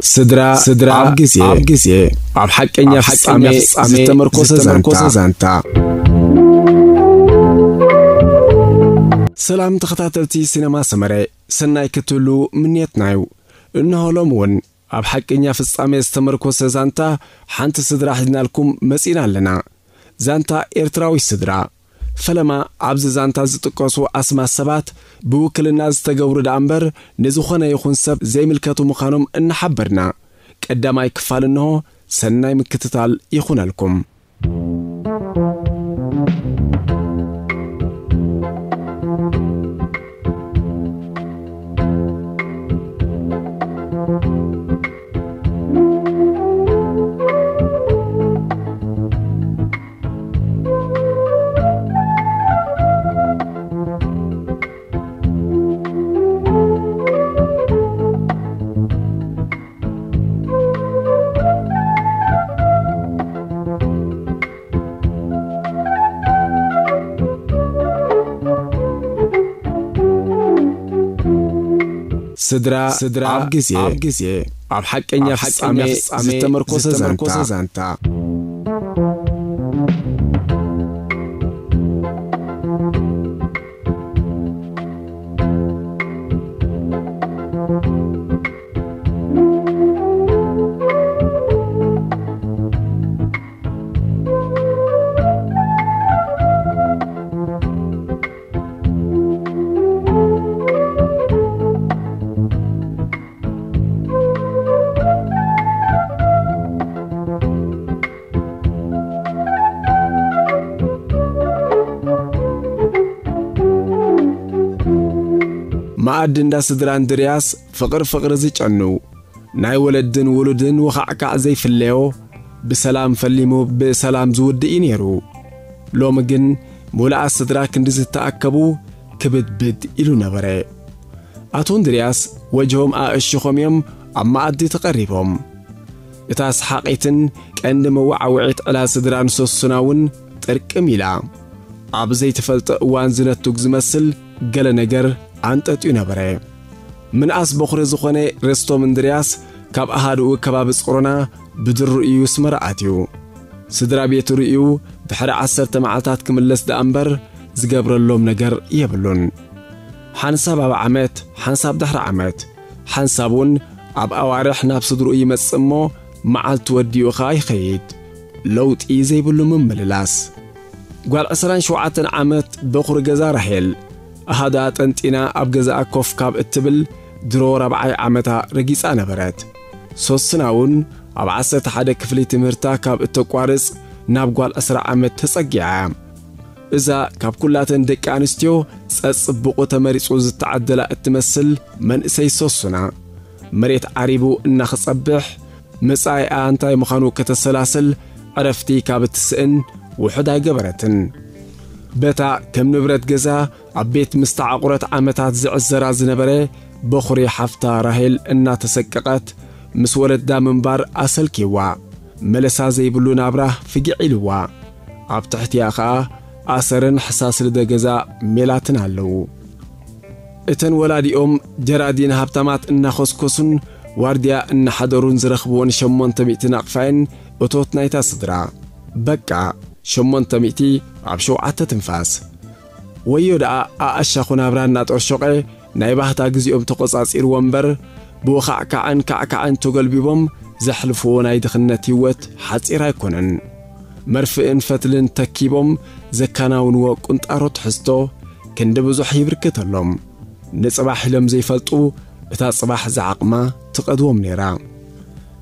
ስድራ፣ ስድራ ኣብ ግዜ፣ ኣብ ግዜ፣ ኣብ ሓቀኛ ኣብ ፍጻሜ ሓቀኛ ፍጻሜ ዝተመርኮሰ ዝተመርኮሰ ዛንታ። ዛንታ። ሰላም ተኸታተልቲ ሲነማ ሰመረ፣ ሰናይ ክትህሉ ምንየትና እዩ። እንሆ ሎም እውን ኣብ ሓቀኛ ፍጻሜ ዝተመርኮሰ ዛንታ ሓንቲ ስድራ ሒዝናልኩም መጺና ኣለና። ዛንታ ኤርትራዊ ስድራ። ፈለማ ኣብዚ ዛንታ ዝጥቀሱ ኣስማት ሰባት ብውክልና ዝተገብሩ ደኣ እምበር ንዝኾነ ይኹን ሰብ ዘይምልከቱ ምዃኖም እናሓበርና፣ ቀዳማይ ክፋል እንሆ። ሰናይ ምክትታል ይኹነልኩም። ስድራ፣ ስድራ ኣብ ግዜ፣ ኣብ ግዜ፣ ኣብ ሓቀኛ ኣብ ፍጻሜ ሓቀኛ ፍጻሜ ዝተመርኮሰ ዝተመርኮሰ ዛንታ። ዛንታ። መኣዲ እንዳ ስድራ እንድርያስ ፍቕሪ ፍቕሪ ዝጨኑ፣ ናይ ወለድን ውሉድን ወኻዕካዕ ዘይፍለዮ፣ ብሰላም ፈሊሙ ብሰላም ዝውድእ እዩ ነይሩ። ሎሚ ግን ሙሉኣት ስድራ ክንዲ ዝተኣከቡ ክብድብድ ኢሉ ነበረ። ኣቶ እንድርያስ ወጅሆም ኣእሽኾም እዮም ኣብ መኣዲ ተቐሪቦም። እታ ሰሓቒትን ቀንዲ መወዓውዒት ዕላ ስድራ ንሶስና እውን ጥርቅም ኢላ። ኣብ ዘይተፈልጠ እዋን ዝነቱግ ዝመስል ገለ ነገር ኣንጠጥዩ ነበረ። ምንኣስ በኹሪ ዝኾነ ሬስቶም እንድርያስ ካብ ኣሃዱኡ ከባቢ ጽሮና ብድሩ እዩ ስመራ ኣትዩ። ስድራ ቤቱ ርእዩ ድሕሪ ዓሰርተ መዓልታት ክምለስ ደኣ እምበር ዝገብረሎም ነገር የብሉን። ሓንሳብ ኣብ ዓመት፣ ሓንሳብ ድሕሪ ዓመት፣ ሓንሳብ እውን ኣብ ኣዋርሕ ናብ ስድርኡ ይመጽእ እሞ መዓልቲ ወዲኡ ኸኣ ይኸይድ። ለውጢ ዘይብሉ ምምልላስ። ጓል ዕስራን ሸውዓተን ዓመት በኹሪ ገዛ ራሄል፣ ኣሃዳ ጠንጢና ኣብ ገዛኣ ኮፍ ካብ እትብል ድሮ ራብዓይ ዓመታ ረጊጻ ነበረት። ሶስና እውን ኣብ ዓሰርተ ሓደ ክፍሊ ትምህርታ ካብ እተቋርጽ ናብ ጓል ዕስራ ዓመት ተጸጊዓ እያ። እዛ ካብ ኩላተን ደቂ ኣንስትዮ ጸጽብቑ ተመሪጹ ዝተዓደላ እትመስል መንእሰይ ሶስና፣ መሬት ዓሪቡ እናኽጸብሕ፣ መጻኢኣ እንታይ ምዃኑ ከተሰላስል ዕረፍቲ ካብ እትስእን ውሑድ ኣይገበረትን። በታ ከም ንብረት ገዛ ኣብ ቤት ምስ ተዓቑረት ዓመታት ዝዕዘራ ዝነበረ በኹሪ ሓፍታ ራሄል እናተሰቀቐት፣ ምስ ወለዳ ምንባር ኣሰልኪዋ፣ መለሳ ዘይብሉ ናብራ ፍጊዕ ኢልዋ። ኣብ ትሕቲኣ ኸኣ ኣሰርን ሕሳስ ልደ ገዛ ሜላትን ኣለዉ። እተን ወላዲኦም ጀራዲን ሃብታማት እናኾስኮሱን ዋርድያ እናሓደሩን ዝረኽብወን ሸሞንተ ሚእቲ ናቕፋየን እቶት ናይታ ስድራ። በቃ፣ ሸሞንተ ሚእቲ ኣብ ሸውዓተ ትንፋስ። ወዮ ደኣ ኣኣሻኹ ናብራ እናጠርሾቐ ናይ ባህታ ግዜኦም ተቖጻጺርዎ እምበር፣ ብወኻዕካዕን ካዕካዕን ተገልቢቦም ዘሕልፍዎ ናይ ድኽነት ህይወት ሓጺር ኣይኮነን። መርፍእን ፈትልን ተኪቦም ዘከናውንዎ ቁንጣሮ ትሕዝቶ ክንዲ ብዙሕ ይብርክተሎም። ንጽባሕ ኢሎም ዘይፈልጡ፣ እታ ጽባሕ ዝዓቕማ ትቐድዎም ነይራ።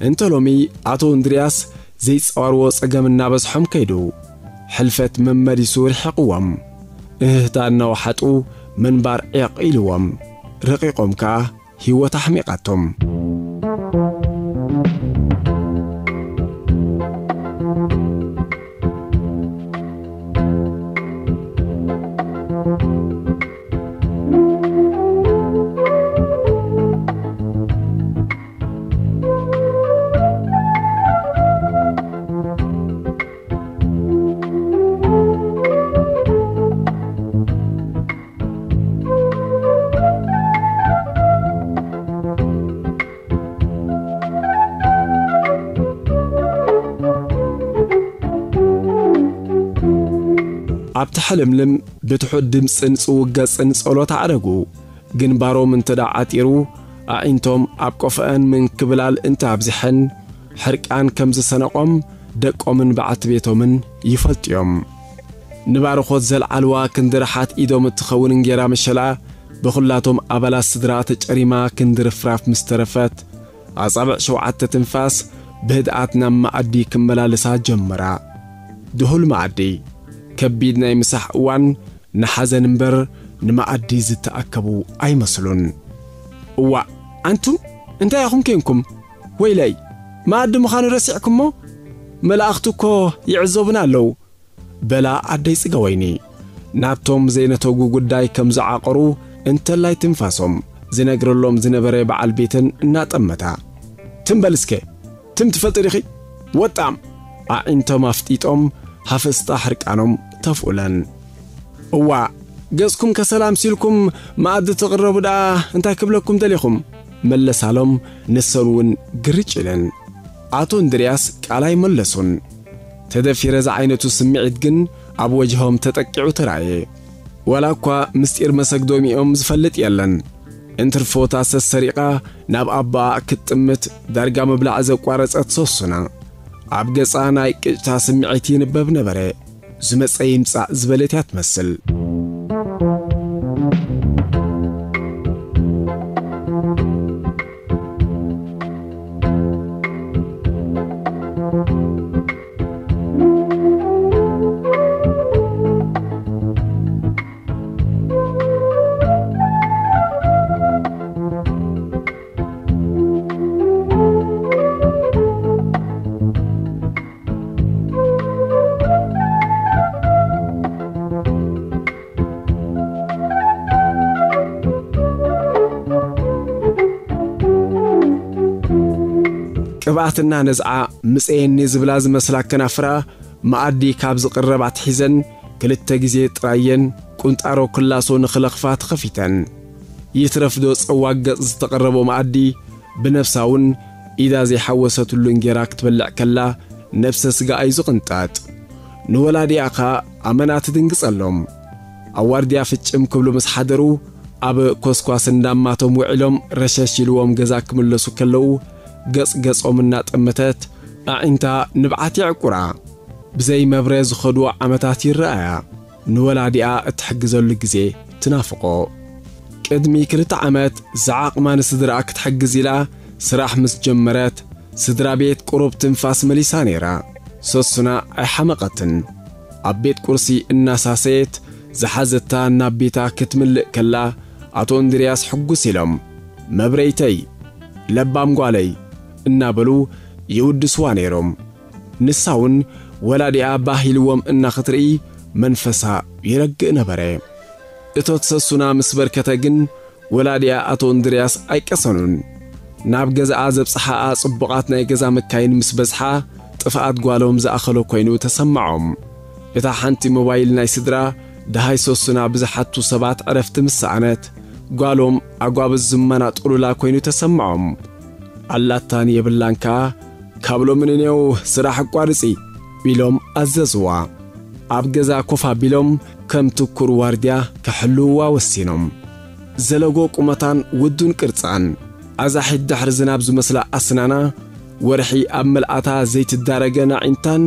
እንተ ሎሚ ኣቶ እንድርያስ ዘይጻወርዎ ጸገም እናበዝሖም ከይዱ፣ ሕልፈት መመሊሱ ርሒቕዎም። እህህታ እናወሓጡ ምንባር ዒቕ ኢልዎም። ረቒቖም ከኣ ህይወት ኣሕሚቓቶም። ኣብቲ ሕልምልም ብትሑት ድምጽን ጽውገጽን ጸሎት ኣዕረጉ። ግንባሮም እንተ ደኣ ዓጢሩ፣ ኣዒንቶም ኣብ ቆፈአን ምንክብላል እንተ ኣብዚሐን፣ ሕርቃን ከም ዝሰነቖም ደቆምን በዓልቲ ቤቶምን ይፈልጡ እዮም። ንባርኾት ዘልዓልዋ ክንዲ ርሓት ኢዶም እትኸውን እንጌራ መሸላ ብኹላቶም ኣባላት ስድራ ተጨሪማ ክንዲ ርፍራፍ ምስ ተረፈት፣ ኣጻብዕ ሸውዓተ ትንፋስ ብህድኣት ናብ መኣዲ ክመላለሳ ጀመራ። ድሁል መኣዲ፣ ከቢድ ናይ ምሳሕ እዋን ንሓዘን እምበር ንመኣዲ ዝተኣከቡ ኣይመስሉን። "እዋእ፣ ኣንቱም እንታይ ኢኹም ኬንኩም? ወይለይ፣ መኣዲ ምዃኑ ረሲዕኩሞ? መላእኽቲ እኮ ይዕዘቡና ኣለዉ" በላ ኣደይ ጽገወይኒ። ናብቶም ዘይነተጉ ጉዳይ ከም ዝዓቐሩ እንተላይ ትንፋሶም ዝነግረሎም ዝነበረ በዓል ቤተን እናጠመታ፣ "ትም በል እስከ፣ ትም ትፈልጢ ዲኺ? ወጣም!" ኣዒንቶም ኣፍጢጦም ሃፈስታ ሕርቃኖም ተፍኡለን። "እዋ፣ ገጽኩም ከሰላም ሲልኩም መኣዲ ትቕረቡ ደኣ እንታይ ክብለኩም ደሊኹም?" መለሳሎም፣ ንሰን እውን ግርጭ ኢለን። ኣቶ እንድርያስ ቃል ኣይመለሱን። ተደፊረ ዝዓይነቱ ስምዒት ግን ኣብ ወጅሆም ተጠቂዑ ተራእየ። ዋላ እኳ ምስጢር መሰግዶም እዮም ዝፈልጥ የለን። እንትርፎታ ሰሰሪቓ ናብ ኣባኣ ክትጥምት ዳርጋ ምብላዕ ዘቋረጸት ሰሱና፣ ኣብ ገጻ ናይ ቅጭታ ስምዒት ይንበብ ነበረ። ዝመጸ ይምጻእ ዝበለት እያ ትመስል። ቅብኣትና ነዝዓ ምጸየኒ ዝብላ ዝመስላ ከናፍራ መኣዲ ካብ ዝቕረብ ኣትሒዘን ክልተ ግዜ ጥራየን ቁንጣሮ ክላሶ ንኽለኽፋ ተኸፊተን። ይትረፍዶ ጸዋግ ገጽ ዝተቐረቦ መኣዲ ብነፍሳ እውን ኢዳ ዘይሓወሰትሉ እንጌራ ክትበልዕ ከላ ነብሰ ስጋኣ እዩ ዝቕንጠጥ። ንወላዲኣ ኸኣ ኣመና ትድንግጸሎም። ኣዋርድያ ፍጭም ክብሉ ምስ ሓደሩ ኣብ ኮስኳስ እንዳማቶም ውዒሎም ረሸሽ ኢልዎም ገዛ ክምለሱ ከለዉ ገጽ ገጾም እናጠመተት ኣዒንታ ንብዓት የዕቁራ። ብዘይ መብረ ዝኸድዎ ዓመታት ይረኣያ። ንወላዲኣ እትሕግዘሉ ግዜ ትናፍቖ። ቅድሚ ክልተ ዓመት ዝዓቕማ ንስድራኣ ክትሕግዝ ኢላ ስራሕ ምስ ጀመረት፣ ስድራ ቤት ቁሩብ ትንፋስ መሊሳ ነይራ። ሰሱና ኣይሓመቐትን። ኣብ ቤት ቁርሲ እናሳሰየት ዝሓዘታ ናብ ቤታ ክትምልእ ከላ፣ ኣቶ እንድርያስ ሕጉስ ኢሎም፣ "መብረይተይ፣ ለባም ጓለይ" እናበሉ ይውድስዋ ነይሮም። ንሳ እውን ወላዲኣ ባህ ኢልዎም እናኽትርኢ መንፈሳ ይረግእ ነበረ። እቶት ሰሱና ምስ በርከተ ግን ወላዲኣ ኣቶ እንድርያስ ኣይቀሰኑን። ናብ ገዛኣ ዘብጽሓኣ ጽቡቓት ናይ ገዛ መካይን ምስ በዝሓ ጥፍኣት ጓሎም ዝኣኸሎ ኮይኑ ተሰምዖም። እታ ሓንቲ ሞባይል ናይ ስድራ ደሃይ ሰሱና ብዝሓቱ ሰባት ዕረፍቲ ምስ ሰኣነት ጓሎም ኣጓብዝ ዝመናጥሉላ ኮይኑ ተሰምዖም። ኣላታን የብላን ከኣ "ካብ ሎሚ ንኔው ስራሕ ኣቋርጺ" ኢሎም ኣዘዝዋ። ኣብ ገዛ ኮፍ ኣቢሎም ከም ትኩር ዋርድያ ክሕልውዋ ወሲኖም። ዘለጎ ቁመታን ውዱን ቅርጻን፣ ኣዛሒት ድሕሪ ዝናብ ዝመስላ ኣስናና፣ ወርሒ ኣብ መልኣታ ዘይትዳረገን ኣዒንታን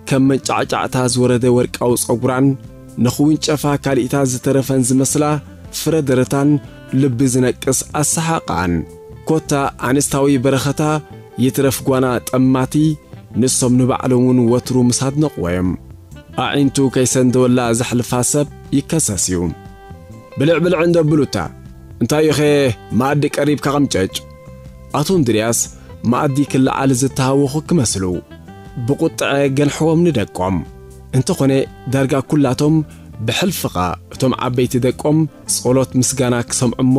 ከም መንጫዕጫዕታ ዝወረደ ወርቃዊ ጸጉራን፣ ንኽውንጨፋ ካልኢታት ዝተረፈን ዝመስላ ፍረ ደረታን ልቢ ዝነቅስ ኣሰሓቕኣን። ኮታ ኣንስታዊ በረኸታ ይትረፍ ጓና ጠማቲ፣ ንሶም ንባዕሎም እውን ወትሩ ምስ ኣድነቕዎ እዮም። ኣዒንቱ ከይሰንደወላ ዘሕልፋ ሰብ ይከሰስ እዩ። "ብልዕ ብልዕ እንዶ ብሉታ፣ እንታይ እዩኸ መኣዲ ቀሪብካ ቐምጨጭ?" ኣቶ እንድርያስ መኣዲ ክለዓል ዝተሃወኹ ክመስሉ፣ ብቁጥዐ ገንሕዎም ንደቆም። እንተኾነ ዳርጋ ኩላቶም ብሕልፍኻ እቶም ዓበይቲ ደቆም ጸሎት ምስጋና ክሰምዑ እሞ፣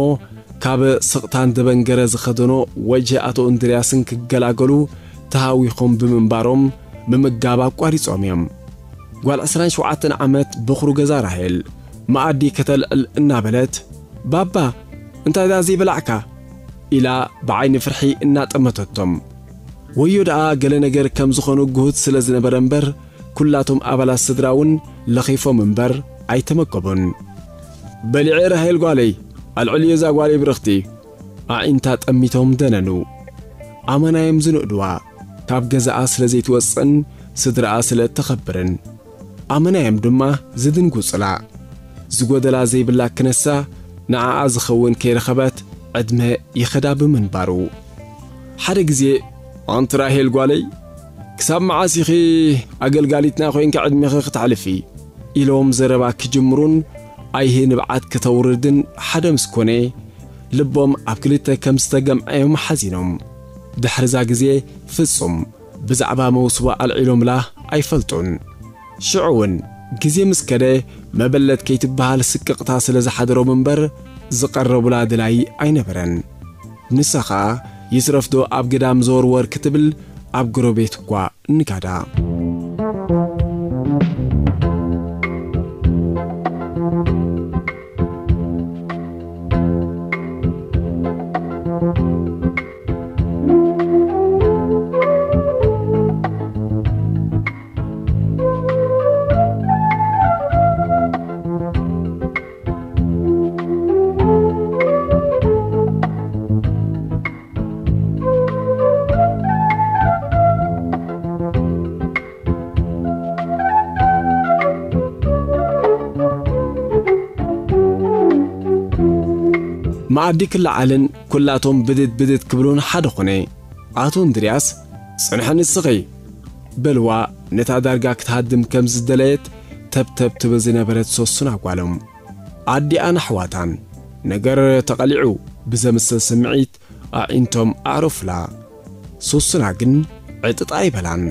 ካብ ስቕታን ደበንገረ ዝኸደኖ ወጅህ ኣቶ እንድርያስን ክገላገሉ ተሃዊኾም ብምንባሮም፣ ምምጋብ ኣቋሪጾም እዮም። ጓል ዕስራን ሸውዓተን ዓመት በኹሩ ገዛ ራሄል፣ መኣዲ ከተልዕል እናበለት፣ "ባባ፣ እንታይ ደኣ ዘይበላዕካ?" ኢላ ብዓይኒ ፍርሒ እናጠመተቶም። ወዮ ደኣ ገለ ነገር ከም ዝኾኑ ግሁድ ስለ ዝነበረ እምበር፣ ኩላቶም ኣባላት ስድራ እውን ለኺፎም እምበር ኣይተመገቡን። በሊዐ ራሄል ጓለይ፣ ኣልዕልዮ እዛ ጓለይ ብርኽቲ። ኣዒንታ ጠሚቶም ደነኑ። ኣመናዮም ዝንእድዋ፣ ካብ ገዛኣ ስለ ዘይትወጽእን ስድራኣ ስለ እተኸብርን። ኣመናዮም ድማ ዝድንጉጽላ። ዝጎደላ ዘይብላ ክነሳ፣ ንዓኣ ዝኸውን ከይረኸበት ዕድመ ይኸዳ ብምንባሩ። ሓደ ግዜ፣ "ኣንቲ ራሄል ጓለይ፣ ክሳብ መዓስ ኢኺ ኣገልጋሊትና ኮይንኪ ዕድሜኺ ክተሕልፊ?" ኢሎም ዘረባ ክጅምሩን ኣይሂ ንብዓት ክተውርድን ሓደ ምስ ኮነ፣ ልቦም ኣብ ክልተ ከም ዝተገምዐ እዮም ሓዚኖም። ድሕርዛ ግዜ ፍጹም ብዛዕባ መውስባ ኣልዒሎምላ ኣይፈልጡን። ሽዑ እውን ግዜ ምስ ከደ መበለት ከይትበሃል ስቅቕታ ስለ ዝሓደሮም እምበር ዝቐረቡላ ድላይ ኣይነበረን። ንሳ ኸኣ ይትረፍዶ ኣብ ገዳም ዘወርወር ክትብል ኣብ ጎረቤት እኳ ንጋዳ። መኣዲ ክለዓልን ኩላቶም ብድድ ብድድ ክብሉን ሓደ ኾነ። ኣቶ እንድርያስ፣ "ጽንሒ ንስኺ!" በልዋ፣ ነታ ዳርጋ ክትሃድም ከም ዝደለየት ተብተብ ትብል ዝነበረት ሶሱና ጓሎም። ኣዲኣን ኣሕዋታን፣ ነገር ተቐሊዑ ብዘምስል ስምዒት ኣዒንቶም ኣዕረፉላ። ሶሱና ግን ዕጥጥ ኣይበላን።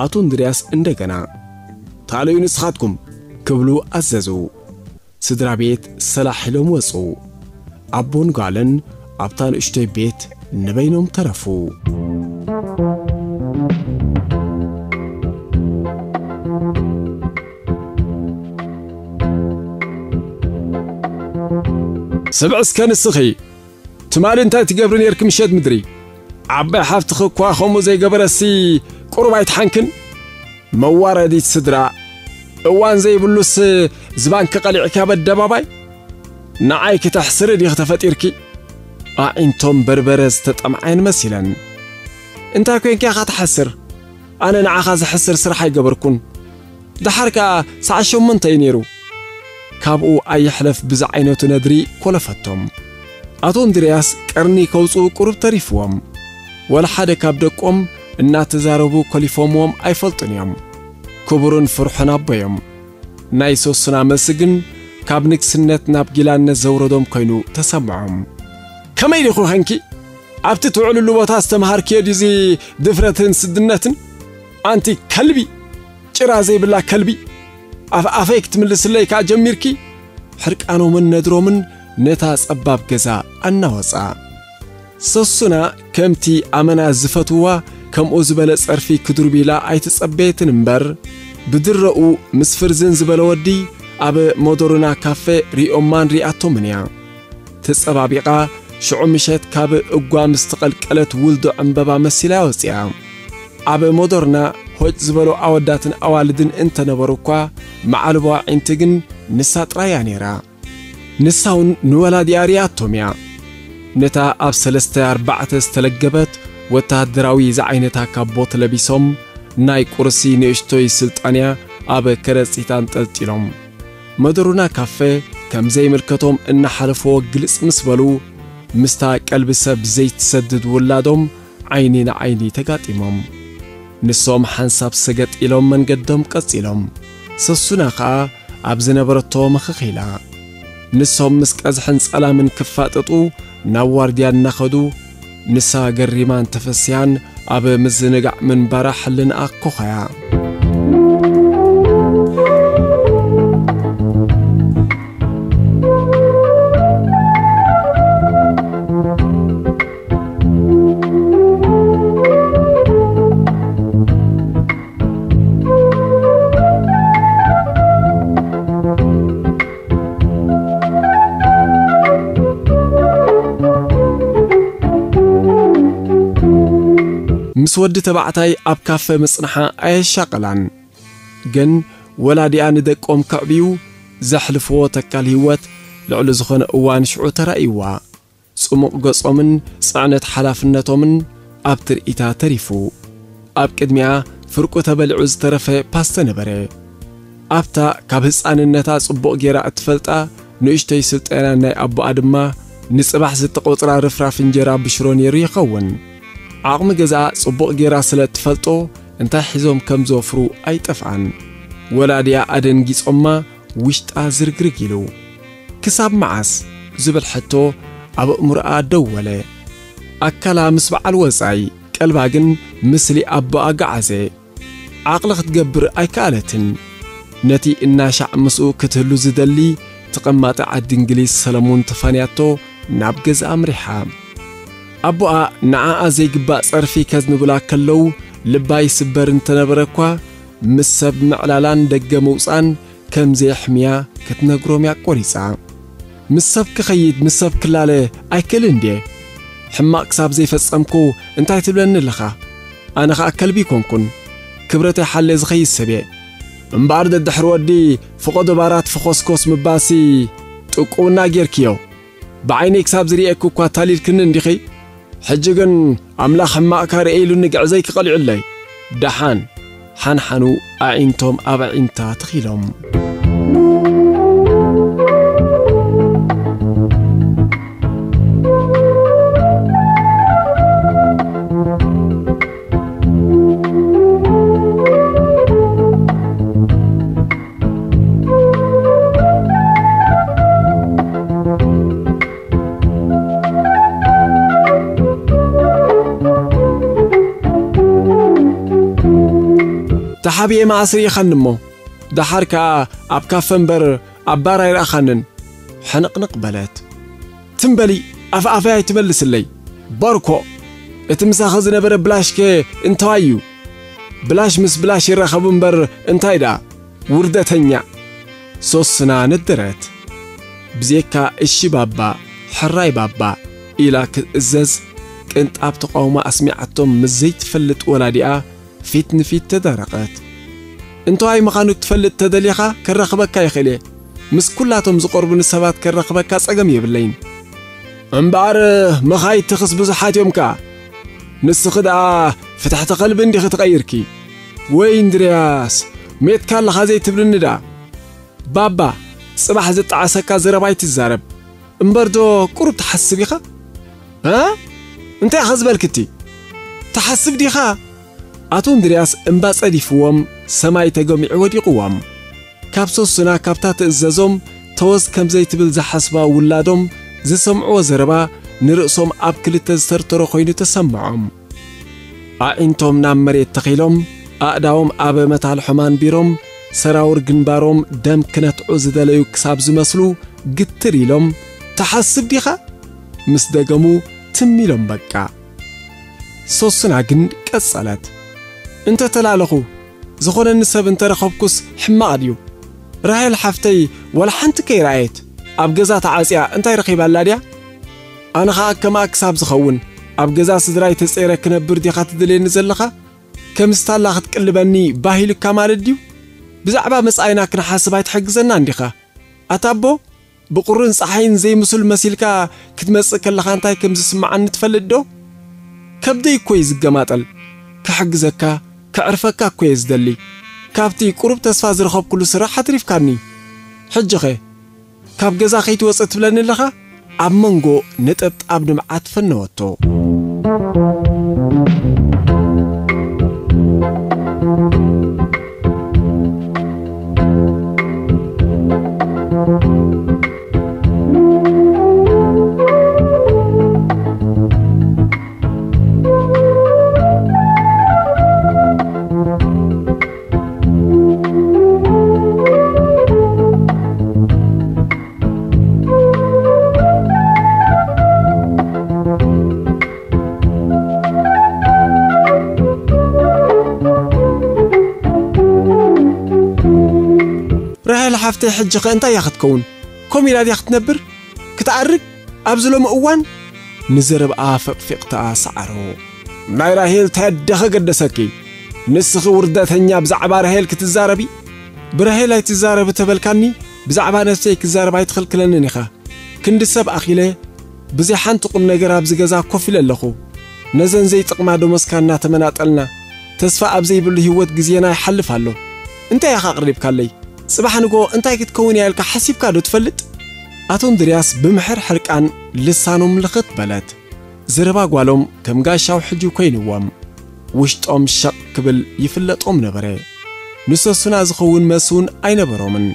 ኣቶ እንድርያስ እንደገና፣ "ታለዩ ንስኻትኩም!" ክብሉ ኣዘዙ። ስድራ ቤት ሰላሕ ኢሎም ወጹ። ኣቦን ጓልን ኣብታ ንእሽቶይ ቤት ንበይኖም ተረፉ። ስምዒ እስከ ንስኺ፣ ትማሊ እንታይ ትገብሪ ኔርኪ ምሸት ምድሪ? ዓባይ ሓፍትኺ እኳ ከምኡ ዘይገበረሲ ቁሩብ ኣይትሓንክን? መዋረዲት ስድራ፣ እዋን ዘይብሉስ ዝባንኪ ቀሊዕኪ ኣብ ኣደባባይ? ንዓይ ክተሕስሪ ዲኺ ተፈጢርኪ? ኣዒንቶም በርበረ ዝተጠምዓየን መሲለን። እንታይ ኮንኪ ኢኻ ትሓስር? ኣነ ንዓኻ ዘሕስር ስራሕ ኣይገበርኩን። ደሓር ከኣ ሰዓት ሸሞንተ እዩ ነይሩ። ካብኡ ኣይሕለፍ ብዝዓይነቱ ነድሪ ኮለፈቶም። ኣቶ እንድርያስ ቀርኒ ከውጽኡ ቁሩብ ተሪፍዎም። ወላ ሓደ ካብ ደቆም እናተዛረቡ ኮሊፎምዎም ኣይፈልጡን እዮም። ክቡርን ፍርሑን ኣቦ እዮም። ናይ ሶስና መልሲ ግን ካብ ንግስነት ናብ ጊላነት ዘውረዶም ኮይኑ ተሰምዖም። ከመይ ዲኹ ኸንኪ? ኣብቲ ትውዕልሉ ቦታ ዝተምሃርክዮ ድዩዚ ድፍረትን ስድነትን? ኣንቲ ከልቢ! ጭራ ዘይብላ ከልቢ! ኣፍ ኣፈይ ክትምልስለይ ከኣ ጀሚርኪ? ሕርቃኖምን ነድሮምን ነታ ጸባብ ገዛ ኣናወጻ። ሰሱና ከምቲ ኣመና ዝፈትዋ ከምኡ ዝበለ ጸርፊ ክድርብዩላ ኣይትጸበየትን እምበር፣ ብድረኡ ምስ ፍርዝን ዝበለ ወዲ ኣብ ሞዶርና ካፈ ሪኦማን ሪኣቶምን እያ። ተጸባቢቓ ሽዑ ምሸት ካብ እጓ ምስ ተቐልቀለት ውልዶ ዕምበባ መሲላ ወጺኣ። ኣብ ሞዶርና ሆጭ ዝበሉ ኣወዳትን ኣዋልድን እንተነበሩ እኳ፣ መዓልቦ ኣዒንቲ ግን ንሳ ጥራይ እያ ነይራ። ንሳ እውን ንወላዲኣ ሪኣቶም እያ። ነታ ኣብ ሰለስተ ኣርባዕተ ዝተለገበት ወተሃደራዊ ዝዓይነታ ካቦት ለቢሶም፣ ናይ ቁርሲ ንእሽቶይ ስልጣንያ ኣብ ከረጺት ኣንጠልጢሎም፣ መደሩና ካፈ ከም ዘይምልከቶም እናሓለፍዎ ግልጽ ምስ በሉ፣ ምስታ ቀልቢ ሰብ ዘይትሰድድ ውላዶም ዓይኒ ንዓይኒ ተጋጢሞም። ንሶም ሓንሳብ ሰገጥ ኢሎም መንገዶም ቀጺሎም። ሰሱና ኸኣ ኣብ ዝነበረቶ ምኽኽ ኢላ። ንሶም ምስ ቀዝሕን ጸላምን ክፋጠጡ ናብ ዋርድያ እናኸዱ፣ ንሳ ገሪማን ተፈስያን ኣብ ምዝንጋዕ ምንባራ ሕልንኣ ኮኸያ። ምስ ወዲ ተባዕታይ ኣብ ካፈ ምጽንሓ ኣየሻቐላን። ግን ወላዲኣ ንደቆም ከዕብዩ ዘሕልፍዎ ተካል ህይወት ልዕሊ ዝኾነ እዋን ሽዑ ተራእይዋ። ጽሙቕ ገጾምን ጽዕነት ሓላፍነቶምን ኣብ ትርኢታ ተሪፉ። ኣብ ቅድሚኣ ፍርቁ ተበሊዑ ዝተረፈ ፓስተ ነበረ። ኣብታ ካብ ህጻንነታ ጽቡቕ ጌራ እትፈልጣ ንእሽቶይ ስልጠና ናይ ኣቦኣ ድማ ንጽባሕ ዝተቖጽራ ርፍራፍ እንጀራ ብሽሮ ነይሩ ይኸውን። ዓቕሚ ገዛኣ ጽቡቕ ጌራ ስለ እትፈልጦ እንታይ ሒዞም ከም ዝወፍሩ ኣይጠፍኣን። ወላዲኣ ኣደንጊጾማ ውሽጣ ዝርግርግ ኢሉ። ክሳብ መዓስ? ዝብል ሕቶ ኣብ ኣእምሮኣ ደወለ። ኣካላ ምስ በዓል ወጻኢ፣ ቀልባ ግን ምስሊ ኣቦኣ ገዓዘ። ዓቕሊ ክትገብር ኣይከኣለትን። ነቲ እናሻዕ ምስኡ ክትህሉ ዝደሊ ተቐማጢ ዓዲ እንግሊዝ ሰለሙን ተፋንያቶ ናብ ገዛ ኣምሪሓ። ኣቦኣ ንዓኣ ዘይግባእ ጸርፊ ከዝንቡላ ከለዉ ልባ ይስበር እንተነበረ እኳ፣ ምስ ሰብ ምዕላላን ደገ ምውጻን ከም ዘየሕምያ ክትነግሮም እያ ቆሪጻ። ምስ ሰብ ክኸይድ፣ ምስ ሰብ ክላለ ኣይክእልን እንድየ። ሕማቕ ክሳብ ዘይፈጸምኩ እንታይ ትብለኒ ኣለኻ? ኣነ ኸኣ ከልቢ ኣይኮንኩን። ክብረተይ ሓልየ ዝኸይድ ሰብ እየ። እምበኣር ደድሕሪ ወዲ ፍቖዶ ባራት ፍኾስኮስ ምባሲ ጥቁውና ጌርክዮ። ብዓይነይ ክሳብ ዝርእየኪ እኳ ታሊልክኒ እንዲኺ። ሕጂ ግን ኣምላኽ ሕማቕካ ርእየ ኢሉኒ ግዕዘይ ክቐሊዑለይ። ደሓን ሓንሓኑ ኣዒንቶም ኣብ ኣዒንታ ተኺሎም። ተሓብኤ መኣስ ርኢኻኒ እሞ፣ ደሓር ከኣ ኣብ ካፈ እምበር ኣብ ባር ኣይረኣኻንን። ሕንቕንቕ በለት። ትም በሊ፣ ኣፍኣፈይ ኣይትመልስለይ። ባርኮ፣ እቲ ምሳኺ ዝነበረ ብላሽከ እንታዋይ እዩ? ብላሽ ምስ ብላሽ ይራኸቡ እምበር እንታይ ደኣ? ውርደተኛ። ሶስና ነደረት። ብዜካ እሺ ባባ፣ ሕራይ ባባ ኢላ ክትእዘዝ ቅንጣብ ተቃውሞ ኣስሚዓቶም ምስ ዘይትፈልጥ ወላዲኣ ፊት ንፊት ተዳረቐት። እንተዋይ ምዃኑ ክትፈልጥ ተደሊኻ ከራኽበካ ይኽእል እየ። ምስ ኩላቶም ዝቐርቡኒ ሰባት ከራኽበካ ጸገም የብለይን። እምበኣር መኻይድ ትኽስ ብዙሓት እዮም ከኣ። ንስኺ ደኣ ፍትሕቲ ከልቢ እንዲኺ ተቐይርኪ። ወይ እንድርያስ፣ ሜትካ ኣለኻ ዘይትብልኒ ደኣ? ባባ፣ ጽባሕ ዝጠዓሰካ ዘረባ ኣይትዛረብ። እምበርዶ ቁሩብ ትሓስብ ኢኻ? እ? እንታይ ኢኻ ዝበልክቲ? ትሓስብ ዲኻ? ኣቶ እንድርያስ እምባ ጸዲፍዎም፣ ሰማይ ተገሚዑ ወዲቕዎም። ካብ ሶስና ካብታ ትእዘዞም ተወዝ ከም ዘይትብል ዝሓስባ ውላዶም ዝሰምዕዎ ዘረባ ንርእሶም ኣብ ክልተ ዝተርተሮ ኮይኑ ተሰምዖም። ኣዒንቶም ናብ መሬት ተኺሎም፣ ኣእዳዎም ኣብ መታልሖም ኣንቢሮም፣ ሰራውር ግንባሮም ደም ክነትዑ ዝደለዩ ክሳብ ዝመስሉ ግትር ኢሎም፣ "ትሓስብ ዲኻ?" ምስ ደገሙ ትም ኢሎም በቃ። ሶስና ግን ቀጸለት። "እንተ ተላለኹ፣ ዝኾነኒ ሰብ እንተ ረኸብኩስ ሕማቕ ድዩ? ራሄል ሓፍተይ ዋላ ሓንቲ ከይረኣየት፣ ኣብ ገዛ ተዓጽያ እንታይ ረኺባላ ድያ? ኣነ ኸኣ ከማኣ ክሳብ ዝኸውን፣ ኣብ ገዛ ስድራይ ተጸይረ ክነብር ዲኻ ትደልየኒ ዘለኻ? ከም ስታላ ክትቅልበኒ ባህ ኢሉካ ማለት ድዩ? ብዛዕባ መጻኢና ክንሓስብ ኣይትሕግዘናን ዲኻ? ኣታ ኣቦ፣ ብቑርን ጸሓይን ዘይምሱል መሲልካ ክትመጽእ ከለኻ እንታይ ከም ዝስምዓኒ ትፈልጥ ዶ? ከብደይ እኮ እዩ ዝገማጠል። ክሕግዘካ፣ ከዕርፈካ እኮ እየ ዝደሊ። ካብቲ ቁሩብ ተስፋ ዝረኸብኩሉ ስራሕ ኣትሪፍካኒ። ሕጂኸ፣ ካብ ገዛ ከይትወጽእ ትብለኒ ኣለኻ?" ኣብ መንጎ ነጠብጣብ ንብዓት ፈነወቶ። ራሄል ሓፍተይ፣ ሕጂ ኸ እንታይ እያ ክትከውን? ኮሚላ ድያ ክትነብር? ክትኣርግ? ኣብዚ ሎሚ እዋን? ንዘረብኣ ፈቕፊቕታ ሰዓሮ። ናይ ራሄል ታይ ኣደኸ ገደሰኪ? ንስኺ ውርደተኛ ብዛዕባ ራሄል ክትዛረቢ? ብራሄል ኣይትዛረቢ ተበልካኒ፣ ብዛዕባ ነፍሰይ ክዛረብ ኣይትኽልክለንን ኢኻ። ክንዲ ሰብ ኣኺለ፣ ብዘይ ሓንቲ ቁም ነገር ኣብዚ ገዛ ኮፍ ኢለ ኣለኹ። ነዘን ዘይጥቕማ ደሞዝካ እናተመናጠልና፣ ተስፋ ኣብ ዘይብሉ ህይወት ግዜና ይሓልፍ ኣሎ። እንታይ ኢኻ ኣቕሪብካለይ? ጽባሕ ንግሆ እንታይ ክትከውን እያ ኢልካ ሓሲብካ ዶ ትፈልጥ? ኣቶ እንድርያስ ብምሕር ሕርቃን ልሳኖም ልኽት በለት። ዘረባ ጓሎም ከም ጋሻ ውሕጂ ኮይንዎም፣ ውሽጦም ሸቕ ክብል ይፍለጦም ነበረ። ንሰሱና ዝኸውን መስ እውን ኣይነበሮምን።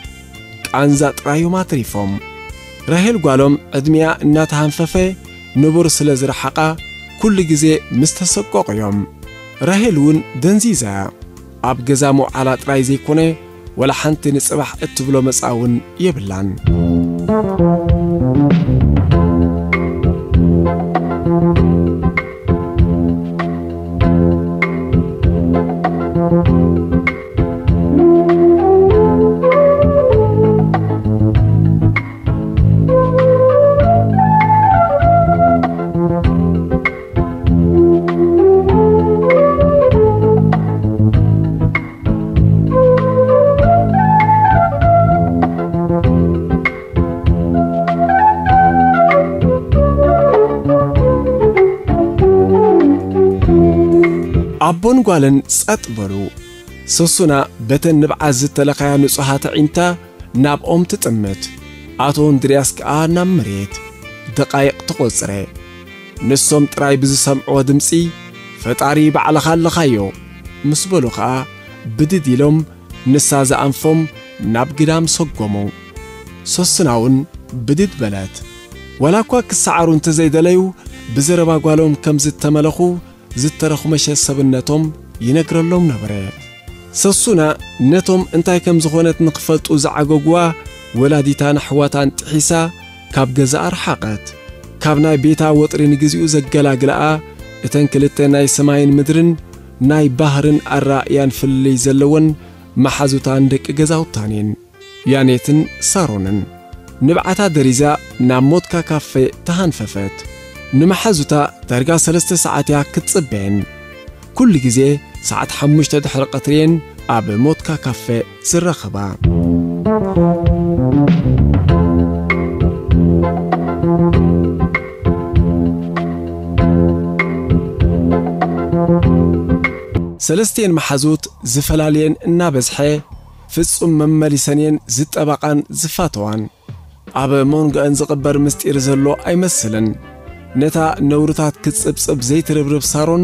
ቃንዛ ጥራዮም ኣትሪፎም። ራሄል ጓሎም ዕድሚኣ እናተሃንፈፈ ንቡር ስለ ዝረሓቓ፣ ኩሉ ግዜ ምስ ተሰቀቑ እዮም። ራሄል እውን ደንዚዛ እያ። ኣብ ገዛ ምውዓላ ጥራይ ዘይኮነ፣ ወላ ሓንቲ ንጽባሕ እትብሎ መጻ እውን የብላን። ኣቦን ጓልን ጸጥ በሉ። ሰሱና በተን ንብዓት ዝተለኸያ ንጹሃት ኣዒንታ ናብኦም ትጥምት። ኣቶ እንድርያስ ከኣ ናብ መሬት። ደቓይቕ ተቖጽረ። ንሶም ጥራይ ብዝሰምዕዎ ድምጺ፣ "ፈጣሪ ባዕልኻ ኣለኻዮ" ምስ በሉ ኸኣ፣ ብድድ ኢሎም ንሳ ዝኣንፎም ናብ ግዳም ሰጎሙ። ሰሱና እውን ብድድ በለት። ዋላ እኳ ክሰዓሩ እንተዘይደለዩ፣ ብዘረባ ጓሎም ከም ዝተመለኹ ዝተረኹመሸ ሰብነቶም ይነግረሎም ነበረ። ሰሱና ነቶም እንታይ ከም ዝኾነት ንኽፈልጡ ዝዓገጉዋ ወላዲታን ኣሕዋታን ጥሒሳ ካብ ገዛኣ ረሓቐት። ካብ ናይ ቤታ ወጥሪ ንግዚኡ ዘገላግለኣ እተን ክልተ ናይ ሰማይን ምድርን ናይ ባህርን ኣረኣእያን ፍልልይ ዘለወን መሓዙታን ደቂ ገዛውታን እየን። ያኔትን ሳሮንን። ንብዓታ ደሪዛ ናብ ሞትካ ካፌ ተሃንፈፈት። ንመሓዙታ ዳርጋ ሰለስተ ሰዓት እያ ክትጽበየን። ኩሉ ግዜ ሰዓት ሓሙሽተ ድሕሪ ቀትሪ እየን ኣብ ሞትካ ካፌ ዝራኸባ። ሰለስቲኤን መሓዙት ዝፈላልየን እናበዝሐ፣ ፍጹም መመሊሰንየን ዝጠባቓን ዝፋተዋን። ኣብ መንጎአን ዝቕበር ምስጢር ዘሎ ኣይመስልን። ነታ ነውርታት ክትጽብጽብ ዘይትርብርብ ሳሮን፣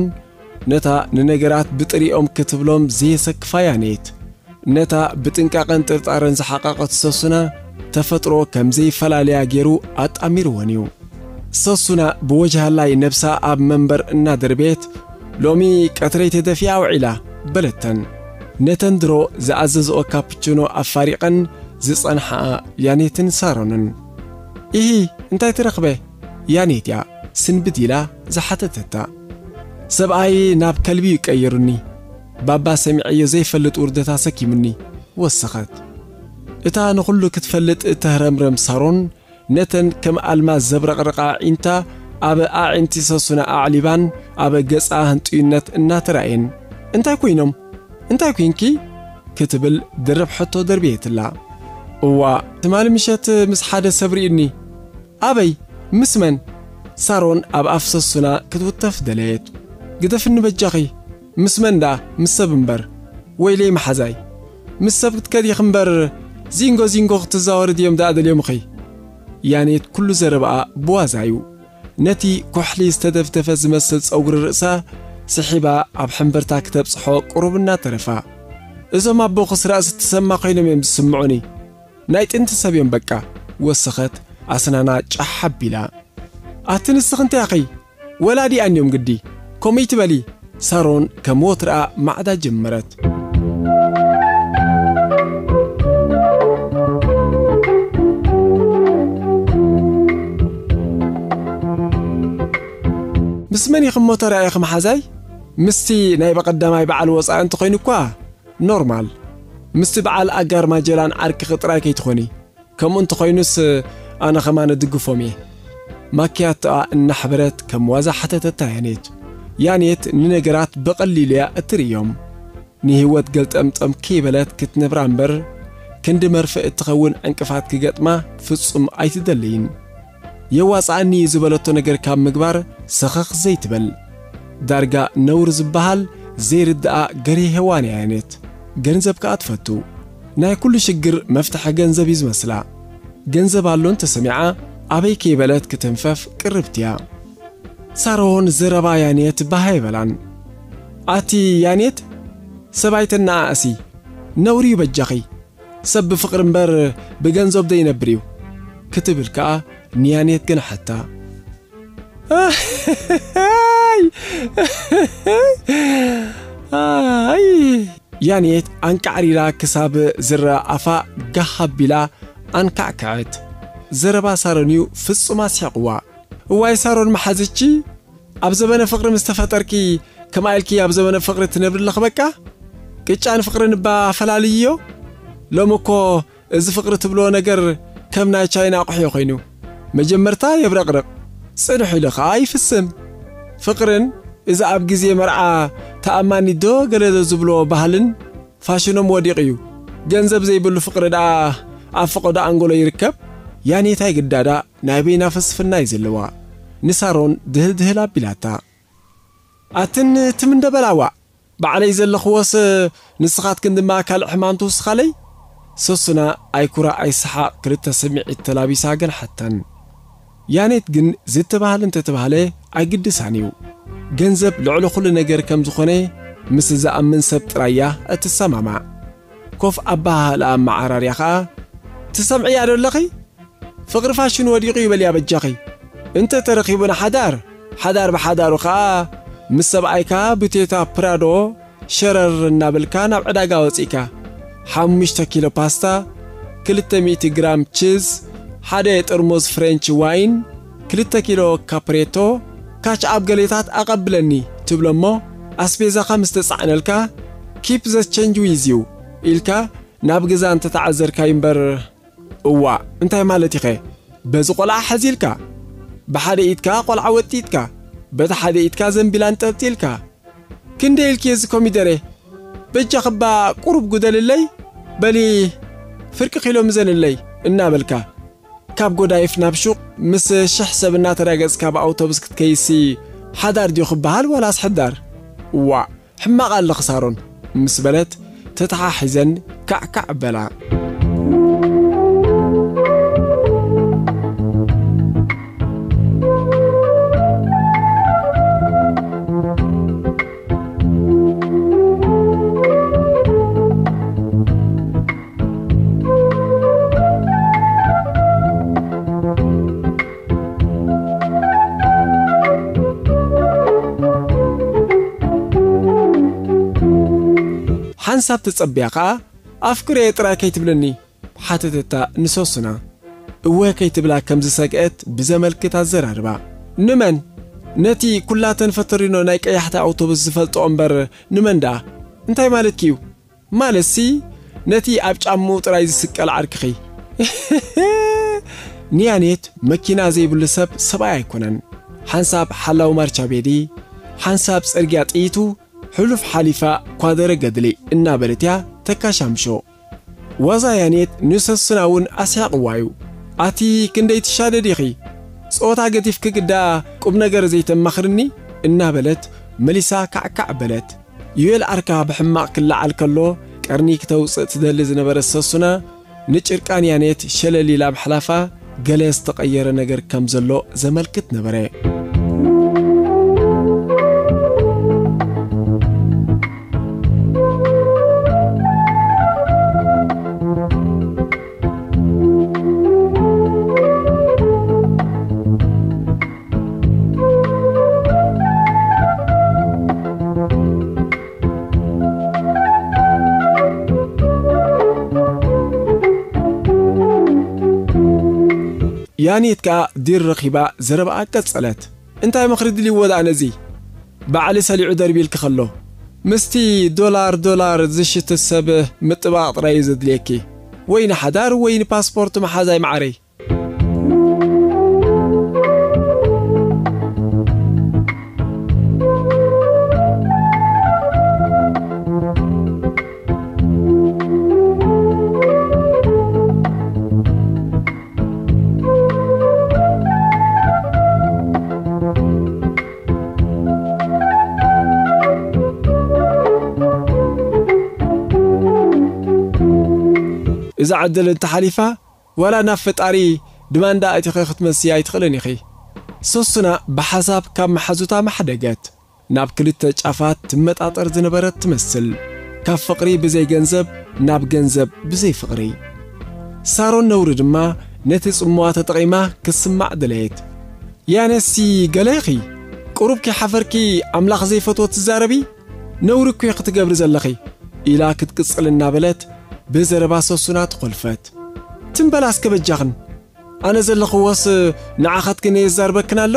ነታ ንነገራት ብጥሪኦም ክትብሎም ዘየሰክፋ ያኔት፣ ነታ ብጥንቃቐን ጥርጣረን ዝሓቐቐት ሰሱና፣ ተፈጥሮ ከም ዘይፈላለያ ገይሩ ኣጣሚርወን እዩ። ሰሱና ብወጅሃላይ ነብሳ ኣብ መንበር እናደርበየት፣ "ሎሚ ቀትረይ ተደፊኣ ውዒላ" በለተን። ነተን ድሮ ዝኣዘዝኦ ካፕችኖ ኣፋሪቐን ዝጸንሓኣ ያኔትን ሳሮንን። "ኢሂ፣ እንታይ ትረኽበ?" ያኔት እያ ስንብድ ኢላ ዝሓተተታ። "ሰብኣይ ናብ ከልቢ እዩ ቀይሩኒ። ባባ ሰሚዐዮ ዘይፈልጥ ውርደት ኣሰኪሙኒ" ወሰኸት። እታ ንኹሉ ክትፈልጥ እተህረምረም ሳሮን፣ ነተን ከም ኣልማዝ ዘብረቕርቓ ኣዒንታ ኣብ ኣዒንቲ ሰሱና ኣዕሊባን ኣብ ገጻ ህንጡይነት እናተራእየን፣ "እንታይ ኮይኖም? እንታይ ኮይንኪ?" ክትብል ድርብ ሕቶ ደርብየትላ። "እዋ፣ ትማሊ ምሸት ምስ ሓደ ሰብ ርኢኒ." "ኣበይ? ምስ መን?" ሳሮን ኣብ ኣፍ ሰሱና ክትውተፍ ደለየት። "ግደፍኒ በጃኺ። ምስ መን ደኣ? ምስ ሰብ እምበር። ወይለይ መሓዛይ። ምስ ሰብ ክትከድ ኢኺ እምበር፣ ዚንጎ ዚንጎ ክትዛወሪ ድዮም ደኣ ደልዮምኺ?" ያኔት ኩሉ ዘረባኣ ብዋዛ እዩ። ነቲ ኩሕሊ ዝተደፍደፈ ዝመስል ጸጉሪ ርእሳ ስሒባ ኣብ ሕምብርታ ክተብጽሖ ቁሩብ እናተረፋ፣ "እዞም ኣቦኽስ ራእሲ ትሰማ ኮይኖም እዮም ዝስምዑኒ። ናይ ጥንቲ ሰብ እዮም በቃ" ወሰኸት ኣስናና ጫሕ ኣቢላ። "ኣቲ ንስኺ እንታይ ኢኺ? ወላዲኣን እዮም ግዲ። ከምኡ ይትበሊ!" ሳሮን ከም ወትርኣ ማዕዳ ጀመረት። "ምስ መን ኢኺ እሞ ተራኢኺ መሓዛይ? ምስቲ ናይ በቐዳማይ በዓል ወጻኢ እንተኾይኑ እኳ ኖርማል። ምስቲ በዓል ኣጋር ማጀላን ዓርክኺ ጥራይ ከይትኾኒ። ከምኡ እንተኾይኑስ ኣነ ኸማን እድግፎም እየ?" ማክያቶኣ እናሕበረት ከም ዋዛ ሓተተታ ያኔት። ያኔት ንነገራት ብቐሊሉ እያ እትርእዮም። ንህይወት ገልጠምጠም ከይበለት ክትነብራ እምበር፣ ክንዲ መርፍእ እትኸውን ዕንቅፋት ክገጥማ ፍጹም ኣይትደልይን። የዋጽኣኒ ዝበለቶ ነገር ካብ ምግባር ሰኸኽ ዘይትበል። ዳርጋ ነውሪ ዝበሃል ዘይርድኣ ገርሂ ሄዋን እያ ያኔት። ገንዘብ ከኣ ትፈቱ። ናይ ኩሉ ሽግር መፍትሒ ገንዘብ እዩ ዝመስላ። ገንዘብ ኣሎ እንተሰሚዓ፣ ኣበይ ከይበለት ክትንፈፍ ቅርብቲ እያ። ሳሮን ዘረባ ያኔት ባህ ኣይበላን። ኣቲ ያኔት፣ ሰብ ኣይተነኣእሲ፣ ነውሪ እዩ በጃኺ። ሰብ ብፍቕሪ እምበር ብገንዘብ ዘይነብር እዩ፣ ክትብል ከኣ ንያኔት ገንሓታ። ኣይ! ኣይ! ያኔት ኣንቃዕሪራ ክሳብ ዝረኣ ኣፋ ጋህ ኣቢላ ኣንካዕከዐት። ዘረባ ሳሮን እዩ ፍጹም ኣስሒቕዋ። እዋይ ሳሮን መሓዝቺ፣ ኣብ ዘበነ ፍቕሪ ምስ ተፈጠርኪ ከምኣ ኢልኪ ኣብ ዘበነ ፍቕሪ ትነብሪ ኣለኺ በቃ? ቅጫን ፍቕርን እባ ኣፈላልይዮ። ሎሚ እኮ እዚ ፍቕሪ ትብሎ ነገር ከም ናይ ቻይና ኣቑሑ እዩ ኮይኑ። መጀመርታ የብረቕርቕ፣ ጽንሕ ኢሉ ኸኣ ይፍስም። ፍቕርን እዚ ኣብ ግዜ መርዓ ተኣማኒ ዶ ገለ ዶ ዝብሎ ባህልን ፋሽኖም ወዲቑ እዩ። ገንዘብ ዘይብሉ ፍቕሪ ደኣ ኣብ ፈቐዶ ኣንጎሎ ይርከብ። ያኔት ኣይግዳዳ ናይ በይና ፍልስፍና እዩ ዘለዋ። ንሳሮን ድህል ድህል ኣቢላታ። ኣትን ትም እንደ በላዋ፣ ባዕለይ ዘለኽዎስ ንስኻትክን ድማ ካልእ ሕማም ትውስኻለይ? ሰሱና ኣይኩራ ኣይሰሓቕ ክልተ ስምዒት ተላቢሳ ገንሓተን። ያኔት ግን ዝተባህለ እንተተባህለ ኣይግድሳን እዩ። ገንዘብ ልዕሊ ኩሉ ነገር ከም ዝኾነ ምስ ዝኣምን ሰብ ጥራይ እያ እትሰማማዕ። ኮፍ ኣበሃህላ ኣመዓራርያ ኸኣ፣ "ትሰምዕያ ዶ ኣለኺ? ፍቕሪ ፋሽን ወዲቑ እዩ በልያ በጃኺ። እንተ ተረኺቡ ንሓዳር፣ ሓዳር ብሓዳሩ ኸኣ ምስ ሰብኣይካ ብቴታ ፕራዶ ሸረር እናበልካ ናብ ዕዳጋ ወጺእካ፣ ሓሙሽተ ኪሎ ፓስታ፣ ክልተ ሚእቲ ግራም ቺዝ፣ ሓደ ጥርሙዝ ፍሬንች ዋይን፣ ክልተ ኪሎ ካፕሬቶ፣ ካች ኣፕ ገሌታት ኣቐብለኒ ትብሎ እሞ፣ ኣስቤዛኻ ምስ ተጻዕነልካ፣ ኪፕ ዘ ቸንጅ ዊዝ ዩ ኢልካ ናብ ገዛ እንተተዓዘርካዩ እምበር፣ እዋእ፣ እንታይ ማለት ኢኸ? በዚ ቆልዓ ሓዚልካ፣ ብሓደ ኢድካ ቆልዓ ወጢጥካ፣ በቲ ሓደ ኢድካ ዘንቢል ኣንጠልጢልካ፣ ክንደይ ኢልኪ እዚ ኮሚደረ? በጃኺ እባ ቁሩብ ጉደልለይ፣ በሊ ፍርቂ ኪሎ ምዘንለይ እናበልካ፣ ካብ ጎዳይፍ ናብ ሹቕ ምስ ሽሕ ሰብ እናተራገጽካ ብኣውቶቡስ ክትከይሲ ሓዳር ድዩ ክበሃል ዋላስ ሕዳር? እዋእ፣ ሕማቕ ኣለኺ ሳሮን፣ ምስ በለት ተተሓሒዘን ካዕካዕ በላ። ሓንሳብ ተጸቢያ ከኣ፣ "ኣፍቅሬ ጥራይ ከይትብለኒ?" ሓተተታ ንሰሱና። እወ ከይትብላ ከም ዝሰግአት ብዘመልክት ኣዘራርባ። "ንመን? ነቲ ኩላተን ፈተሪኖ ናይ ቀያሕቲ ኣውቶቡስ ዝፈልጥኦ እምበር ንመን ደኣ? እንታይ ማለትኪ እዩ?" ማለትሲ፣ ነቲ ኣብ ጫምኡ ጥራይ ዝስቀል ዓርክኺ። ንያኔት መኪና ዘይብሉ ሰብ ሰብኣይ ኣይኮነን። ሓንሳብ ሓላው ማርቻ ቤዲ፣ ሓንሳብ ጽርግያ ጥይቱ፣ ሕሉፍ ሓሊፋ ኳደረ ገድሊ እናበለት እያ ተካሻምሾ። ዋዛ ያኔት ንሰሱና እውን ኣስሒቕዋ እዩ። "ኣቲ ክንደይ ትሻደድ ኢኺ? ጸወታ ገዲፍኪ ግዳ ቁም ነገር ዘይተማኽርኒ?" እናበለት መሊሳ ካዕካዕ በለት። ዩኤል ዓርካ ብሕማቕ ክለዓል ከሎ፣ ቀርኒ ክተውጽእ ትደሊ ዝነበረት ሰሱና፣ ንጭርቃን ያኔት ሸለል ኢላ ምሕላፋ፣ ገለ ዝተቐየረ ነገር ከም ዘሎ ዘመልክት ነበረ። ያኔት ከኣ ዲር ረኺባ ዘረባኣ ቀጸለት። "እንታይ ምኽሪ ድልይዎ ደኣ ነዚ? ባዕሊ ሰሊዑ ደርቢልኪ ከሎ፣ ምስቲ ዶላር ዶላር ዝሽትት ሰብ ምጥባቕ ጥራይ እዩ ዘድልየኪ። ወይ ንሓዳር ወይ ንፓስፖርት መሓዛይ መዓረይ።" እዛ ዕድል እንተሓሊፋ፣ ዋላ ናብ ፈጣሪ ድማንዳ ኣቲኺ ክትመልስያ ኣይትኽእልን ኢኺ። ሶሱና ብሓሳብ ካብ መሓዙታ ማሕደገት። ናብ ክልተ ጫፋት ትመጣጠር ዝነበረት ትመስል። ካብ ፍቕሪ ብዘይ ገንዘብ ናብ ገንዘብ ብዘይ ፍቕሪ። ሳሮን ነውሪ ድማ ነቲ ጽምዋ ተጠቒማ ክትስማዕ ደለየት። ያነሲ ገለ ኢኺ፣ ቁሩብ ከይሓፈርኪ ኣምላኽ ዘይፈትዎ ትዛረቢ? ነውሪ እኮ ኢኺ ትገብሪ ዘለኺ፣ ኢላ ክትቅጽል እናበለት ብዘረባ ሰሱና ተኾልፈት። ትም በላ እስከ በጃኽን፣ ኣነ ዘለኽዎስ ንዓኻትክን እየ ዝዛርበክን ኣሎ፣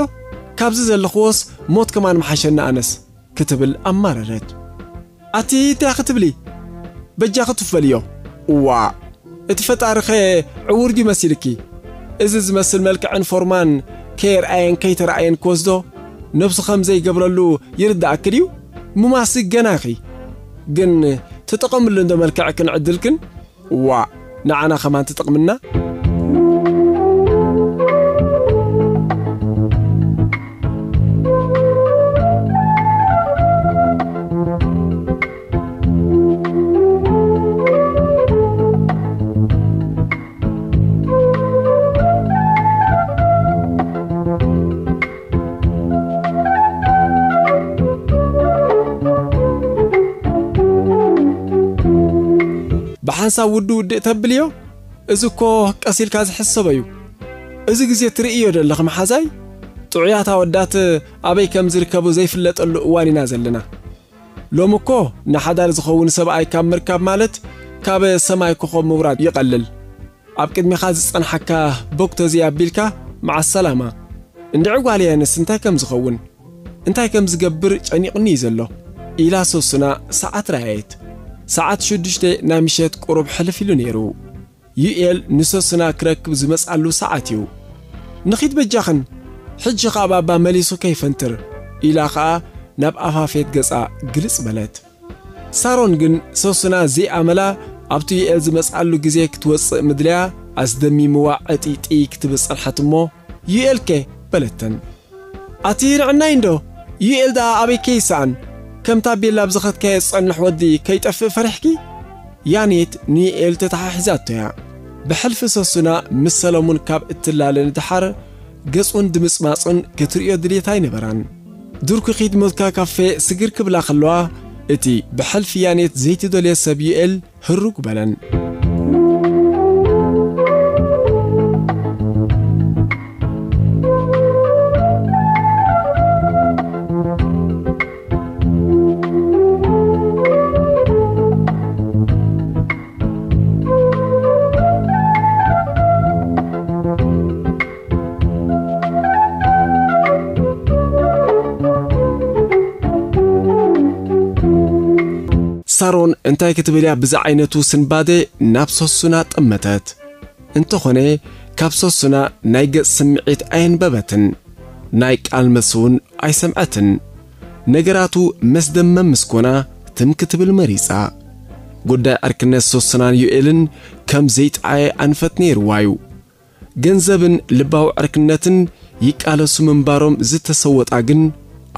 ካብዚ ዘለኽዎስ ሞት ከማን ምሓሸኒ ኣነስ፣ ክትብል ኣማረረት። ኣቲ እንታይ ክትብሊ? በጃኺ ትፈልዮ። እዋ፣ እቲ ፈጣሪኸ ዕውር ድዩ መሲልኪ? እዚ ዝመስል መልክዕን ፎርማን ከየርኣየን ከይተረኣየን ክወስዶ ነብሱ ከም ዘይገብረሉ ይርዳእኪ ድዩ? ሙማሲ ገና ኢኺ። ግን ተጠቐምሉ እንዶ መልክዕክን ዕድልክን። እዋ፣ ንዓና ከማን ትጠቕምና። ብሓንሳብ ውዲ ውድእ ተብልዮ? እዚ እኮ ቀስ ኢልካ ዝሕሰቦ እዩ። እዚ ግዜ ትርእዮ ዘለኺ መሓዛይ፣ ጥዑያት ኣወዳት ኣበይ ከም ዝርከቡ ዘይፍለጠሉ እዋን ኢና ዘለና። ሎሚ እኮ ንሓዳር ዝኸውን ሰብኣይ ካብ ምርካብ ማለት ካብ ሰማይ ኮኾብ ምውራድ ይቐልል። ኣብ ቅድሚኻ ዝጸንሓካ በጉ ተዘይ ኣቢልካ መዓ ሰላማ። እንድዒ ጓል ያነስ እንታይ ከም ዝኸውን፣ እንታይ ከም ዝገብር ጨኒቑኒ እዩ ዘሎ፣ ኢላ ሶሱና ሰዓት ረኣየት። ሰዓት ሽዱሽተ ናይ ምሸት ቁሩብ ሕልፍ ኢሉ ነይሩ። ዩኤል ንሶሱና ክረክብ ዝመጽኣሉ ሰዓት እዩ። ንኺድ በጃኽን፣ ሕጂ ኸኣ ባባ መሊሱ ከይፈንትር፣ ኢላ ኸኣ ናብ ኣፋፌት ገጻ ግልጽ በለት። ሳሮን ግን ሰሱና ዘይኣመላ ኣብቲ ዩኤል ዝመጽኣሉ ግዜ ክትወጽእ ምድልያ ኣስደሚምዋ ዕጢጢ ክትብል ጸንሓት እሞ፣ ዩኤልከ? በለተን። ኣቲ ንዕናይ እንዶ፣ ዩኤል ደኣ ኣበይ ከይሰኣን? ከም ታቤላ ኣብ ዝኸድካዮ ዝጸንሕ ወዲ ከይጠፍእ ፈሪሕኪ? ያኔት ንዩኤል ተተሓሒዛቶ እያ። ብሕልፊ ሰሱና ምስ ሰለሙን ካብ እትላለ ንደሓር፣ ገጹን ድምጽማጹን ክትርእዮ ድልየት ኣይነበራን። ዱርኪ ኺድ ሞትካ ካፌ ስግር ክብላ ከለዋ፣ እቲ ብሕልፊ ያኔት ዘይትደልዮ ሰብ ዩኤል ህሩግ በለን። ሳሮን እንታይ ክትብል እያ ብዛ ዓይነቱ ስንባደ ናብ ሰሱና ጠመተት። እንተኾነ ካብ ሰሱና ናይ ገጽ ስምዒት ኣየንበበትን። ናይ ቃል መልሲ እውን ኣይሰምዐትን። ነገራቱ መስደመም ምስ ኮና ትም ክትብል መሪጻ። ጉዳይ ዕርክነት ሰሱናን ዩኤልን ከም ዘይጠዓየ ኣንፈት ነይርዋ እዩ። ገንዘብን ልባዊ ዕርክነትን ይቃለሱ ምንባሮም ዝተሰወጣ ግን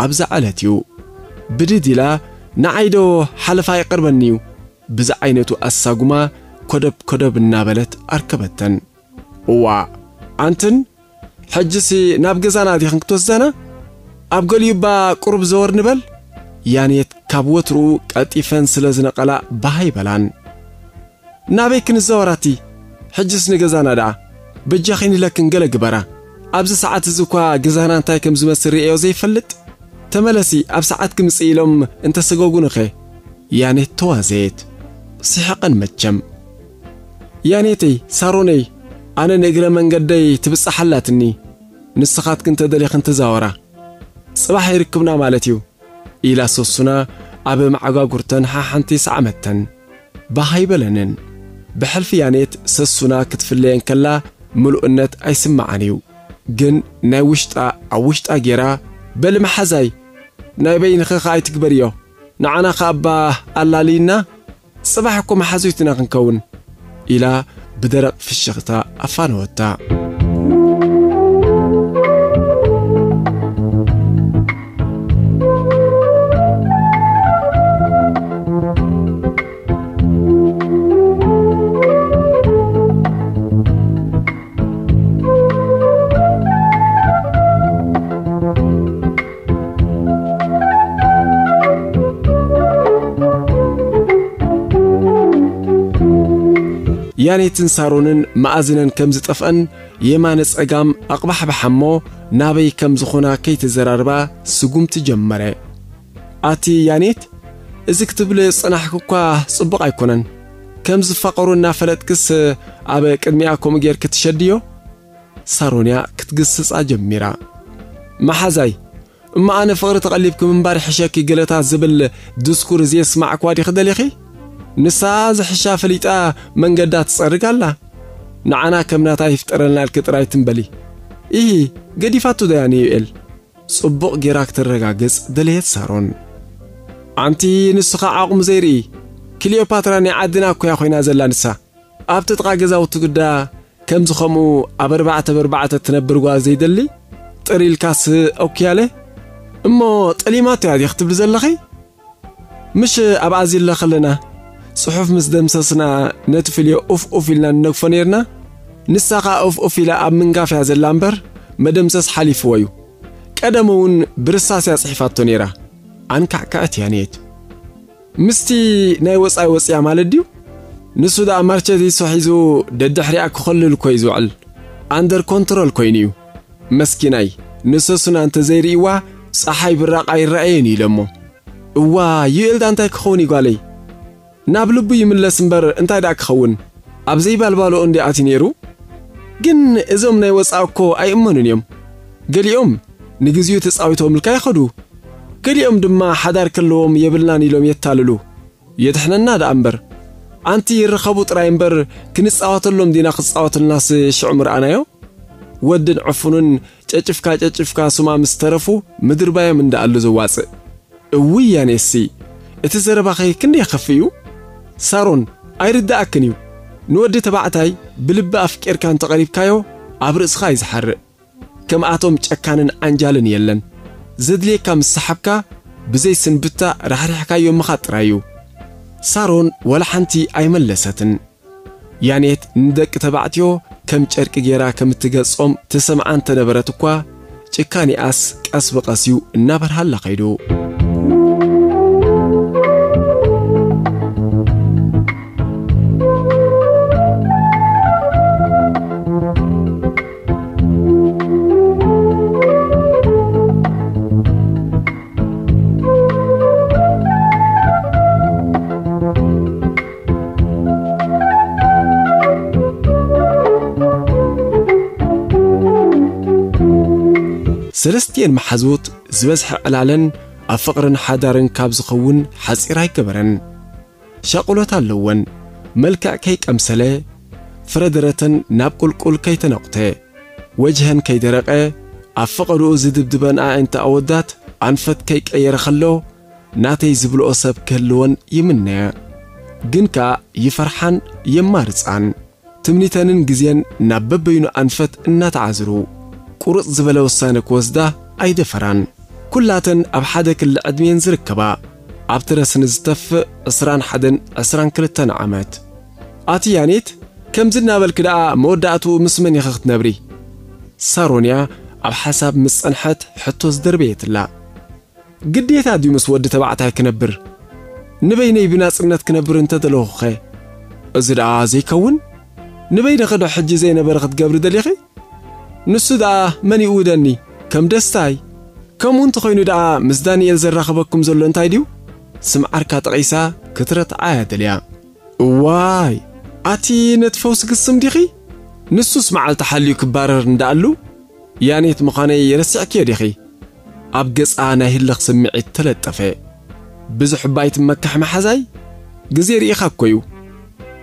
ኣብዛ ዕለት እዩ። ብድድ ኢላ፣ "ንዓይዶ ሓለፋ ይቐርበኒ እዩ?" ብዚ ዓይነቱ ኣሳጉማ ኮደብ ኮደብ እናበለት ኣርከበተን። "እዋ፣ ኣንትን፣ ሕጅሲ ናብ ገዛና ዲኽን ክትወስደና? ኣብ ገሊኡ እባ ቁሩብ ዘወር ንበል?" ያኔት ካብ ወትሩ ቀልጢፈን ስለ ዝነቐላ ባህ ኣይበላን። "ናበይ ክንዘወር ኣቲ? ሕጅስ ንገዛና ደኣ። በጃኺ ንለክን ገለ ግበራ። ኣብዚ ሰዓት እዚ እኳ ገዛና እንታይ ከም ዝመስል ርእዮ ዘይፈልጥ? ተመለሲ፣ ኣብ ሰዓት ክምጽእ ኢሎም እንተሰገጉንኸ?" ያኔት ተዋዘየት። ስሒቐን መቸም። "ያኔተይ፣ ሳሮነይ፣ ኣነ ንእግረ መንገደይ ትብጻሕ ኣላትኒ። ንስኻትክን እንተ ደሊኽን ተዛወራ። ጽባሕ ይርክብና ማለት እዩ." ኢላ ሰሱና ኣብ መዓጓጉርተን ሓሓንቲ ሰዓመተን። ባህ ኣይበለንን። ብሕልፊ ያኔት ሰሱና ክትፍለየን ከላ ምሉእነት ኣይስምዓን እዩ። ግን ናይ ውሽጣ ኣብ ውሽጣ ጌራ፣ "በሊ መሓዛይ፣ ናይ በይንኺ ኸኣ ኣይትግበርዮ። ንዓና ኸኣ እባ ኣላልይና፣ ጽባሕ እኮ መሓዙት ኢና ክንከውን" ኢላ ብደረቕ ፍሽኽታ ኣፋነወታ። ያኔትን ሳሮንን መኣዝነን ከም ዝጠፍአን የማነ ጸጋም ኣቕባሕባሓ እሞ ናበይ ከም ዝኾና ከይተዘራርባ ስጉምቲ ጀመረ። ኣቲ ያኔት፣ እዚ ክትብል ጽናሕኪ እኳ ጽቡቕ ኣይኮነን። ከም ዝፋቐሩ እናፈለጥክስ ኣብ ቅድሚኣ ከምኡ ጌርኪ ትሸድዮ? ሳሮንያ ክትግስጻ ጀሚራ። መሓዛይ፣ እሞ ኣነ ፍቕሪ ተቐሊብኪ ምንባር ይሕሸኪ ገለታት ዝብል ድስኩር ዘየስማዕክዋ ዲኺ ደሊኺ? ንሳ ዝሕሻ ፈሊጣ መንገዳ ትጸርግ ኣላ። ንዓና ከም ናታ ይፍጠረልና ኢልኪ ጥራይ ትንበሊ። ኢሂ፣ ገዲፋቱ ዶ እያ ንዩኤል? ጽቡቕ ጌራ ክተረጋግጽ ደለየት ሳሮን። ኣንቲ ንስኻ ዓቕሙ ዘይርኢ፣ ክሊዮፓትራ ናይ ዓድና እኮ እያ ኮይና ዘላ ንሳ። ኣብቲ ጥቓ ገዛውቲ ግዳ ከምዚ ኸምኡ ኣብ ኣርባዕተ ብኣርባዕተ ትነብር ጓል ዘይደሊ? ጥር ኢልካስ ኦኪያለ? እሞ ጠሊማቶ እያ ዲኺ ትብሊ ዘለኺ? ምሽ ኣብ ኣዚለ ከለና ጽሑፍ ምስ ደምሰስና ነቲ ፍልዮ ኡፍ ኡፍ ኢልና ንነግፎ ነይርና። ንሳ ኸኣ ኡፍ ኡፍ ኢላ ኣብ ምንጋፍ እያ ዘላ እምበር መደምሰስ ሓሊፍዎ እዩ። ቀደም እውን ብርሳስ እያ ጽሒፋቶ ነይራ። ኣንካዕካዕት እያ ነየት። ምስቲ ናይ ወጻኢ ወጽያ ማለት ድዩ? ንሱ ደኣ ማርቸዲሶ ሒዙ ደድሕሪኣ ክኸልል እኮ እዩ ዝውዕል። ኣንደር ኮንትሮል ኮይኑ እዩ። መስኪናይ፣ ንሰሱና እንተ ዘይርእይዋ፣ ጸሓይ ብራቕ ኣይረኣየን እዩ ኢሎሞ። እዋ፣ ዩኤልዳ እንታይ ክኸውን እዩ ጓለይ? ናብ ልቡ ይምለስ እምበር እንታይ ደኣ ክኸውን? ኣብ ዘይባልባልኦ እንዲ ኣትዩ ነይሩ? ግን እዞም ናይ ወጻኢ እኮ ኣይእመኑን እዮም። ገሊኦም ንግዚኡ ተጻዊቶምልካ ይኸዱ። ገሊኦም ድማ ሓዳር ከለዎም የብልናን ኢሎም የታልሉ። የድሕነና ደኣ እምበር። ኣንቲ ይርኸቡ ጥራይ እምበር ክንጻወተሎም ዲና ክጻወቱልናስ ሽዑ ምርኣናዮ? ወድን ዕፉኑን ጨጭፍካ ጨጭፍካ ሱማ ምስ ተረፉ ምድርባዮም እንዳኣሉ ዘዋጽእ። እውይ ያኔሲ፣ እቲ ዘረባኺ ክንደይ የኸፍእ እዩ። ሳሮን፣ ኣይርድኣክን እዩ። ንወዲ ተባዕታይ ብልቢ ኣፍቂርካ እንተቐሪብካዮ ኣብ ርእስኻ እዩ ዝሓርእ። ከምኣቶም ጨካንን ዓንጃልን የለን። ዘድልየካ ምስ ሰሓብካ ብዘይ ስንብታ ራሕሪሕካዮ ምኻድ ጥራይ እዩ። ሳሮን ወላ ሓንቲ ኣይመለሰትን። ያኔት ንደቂ ተባዕትዮ ከም ጨርቂ ጌራ ከም እትገጾም ትሰምዓ እንተነበረት እኳ፣ ጭካኔኣስ ቀስ ብቐስ እዩ እናበርሃላ ኸይዱ። ሰለስቲኤን መሓዙት ዝበዝሐ ዕላለን ኣብ ፍቕርን ሓዳርን ካብ ዝኸውን ሓጺር ኣይገበረን። ሻቕሎት ኣለወን። መልክዕ ከይቀምሰለ፣ ፍረ ደረተን ናብ ቁልቁል ከይተነቑተ፣ ወጅሀን ከይደረቐ፣ ኣብ ፈቐድኡ ዝድብድበን ኣዒንቲ ኣወዳት ኣንፈት ከይቀየረ ከሎ፣ ናተይ ዝብልኦ ሰብ ክህልወን ይምነ። ግን ከኣ ይፈርሓን የማርጻን። ትምኒተንን ግዜን ናብ በበይኑ ኣንፈት እናተዓዝሩ፣ ቁርጽ ዝበለ ውሳነ ክወስዳ ኣይደፈራን። ኩላተን ኣብ ሓደ ክሊ ዕድሜን ዝርከባ፣ ኣብቲ ረስኒ ዝተፍእ ዕስራን ሓደን ዕስራን ክልተን ዓመት። ኣቲ ያኔት፣ ከምዚ እናበልኪ ደኣ መወዳእትኡ ምስ መን ኢኺ ክትነብሪ? ሳሮንያ ኣብ ሓሳብ ምስ ጸንሐት ሕቶ ዝደርበየትላ። ግዴታ ድዩ ምስ ወዲ ተባዕታይ ክነብር? ንበይነይ ብናጽነት ክነብር እንተ ደለኹኸ? እዚ ደኣ ዘይከውን? ንበይንኺ ዶ ሕጂ ዘይነበረ ክትገብሪ ደሊኺ? ንሱ ደኣ መን ይእውደኒ? ከም ደስታይ? ከምኡ እንተኾይኑ ደኣ ምስ ዳንኤል ዘራኽበኩም ዘሎ እንታይ ድዩ? ስም ዓርካ ጠቒሳ ክትረትዓ እያ ደልያ። እዋይ፣ ኣቲ ነቲ ፈውሲ ክስም ዲኺ? ንሱስ መዓልቲ ሓልዩ ክባረር እንዳኣሉ፣ ያኔት ምዃነይ ረሲዕክዮ ዲኺ? ኣብ ገጻ ናይ ህልኽ ስምዒት ተለጠፈ። ብዙሕ እባ ኣይትመካሕ መሓዛይ፣ ግዜ ርኢኻ እኮ እዩ።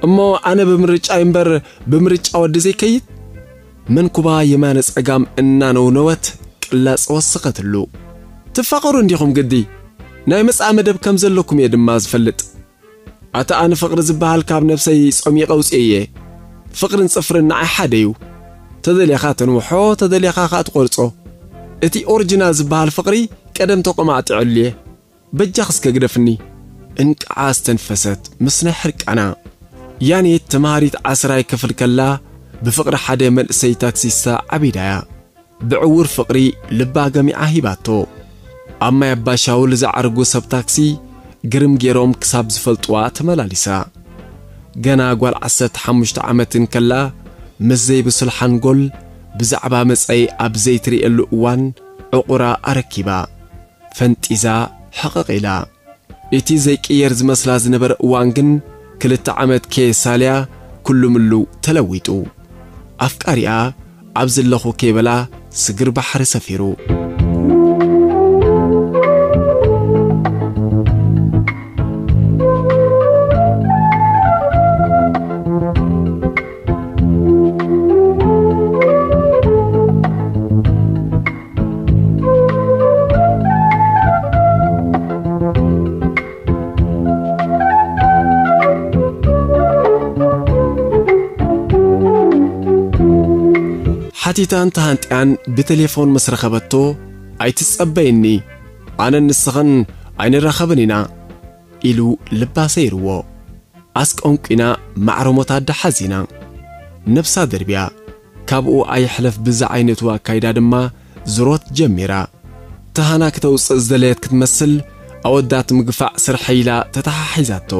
እሞ ኣነ ብምርጫይ እምበር ብምርጫ ወዲ ዘይከይድ? መንኩባ የማነ ጸጋም እናነውነወት ቅላጽ ወሰኸትሉ። ትፋቐሩ እንዲኹም ግዲ። ናይ መጻኢ መደብ ከም ዘለኩም እየ ድማ ዝፈልጥ። ኣታ ኣነ ፍቕሪ ዝበሃል ካብ ነብሰይ ጸሚቐ ኣውጽኤየ። ፍቕርን ጽፍርን ንዓይ ሓደ እዩ። ተደሊኻ ተንውሖ፣ ተደሊኻ ከኣ ትቖርጾ። እቲ ኦሪጂናል ዝበሃል ፍቕሪ ቀደም ተቆማዕጢዐሉ እየ። በጃኺ እስከ ግደፍኒ። እንቅዓ ዝተንፈሰት ምስ ናይ ሕርቃና። ያኔት ተምሃሪት ዓስራይ ክፍል ከላ ብፍቕሪ ሓደ መንእሰይ ታክሲስታ ዓቢዳ እያ። ብዕዉር ፍቕሪ ልባ ገሚዓ ሂባቶ። ኣብ ማይ ኣባ ሻውል ዝዓርጉ ሰብ ታክሲ ግርም ገይሮም ክሳብ ዝፈልጥዋ ተመላሊሳ። ገና ጓል ዓሰርተ ሓሙሽተ ዓመት እንከላ፣ ምስ ዘይብሱል ሓንጎል ብዛዕባ መጻኢ ኣብ ዘይትርእየሉ እዋን ዕቑራ ኣረኪባ፣ ፈንጢዛ፣ ሕቕቕ ኢላ። እቲ ዘይቅየር ዝመስላ ዝነበረ እዋን ግን፣ ክልተ ዓመት ከየሳልያ ኩሉ ምሉ ተለዊጡ። ኣፍቃሪኣ ኣብ ዘለኹ ከይበላ ስግር ባሕሪ ሰፊሩ። ሓቲታን ተሃንጥያን ብቴሌፎን ምስ ረኸበቶ፣ "ኣይትጸበይኒ፣ ኣነን ንስኽን ኣይንራኸብን ኢና" ኢሉ ልባ ሰይርዎ። ኣስቆንቂና ማዕረሞት ኣደ ሓዚና። ነብሳ ደርብያ፣ ካብኡ ኣይሕለፍ ብዛ ዓይነቱ ኣካይዳ ድማ ዝሮት ጀሚራ። ተሃና ክተውጽእ ዝደለየት ክትመስል፣ ኣወዳት ምግፋዕ ስርሐይ ኢላ ተተሓሒዛቶ።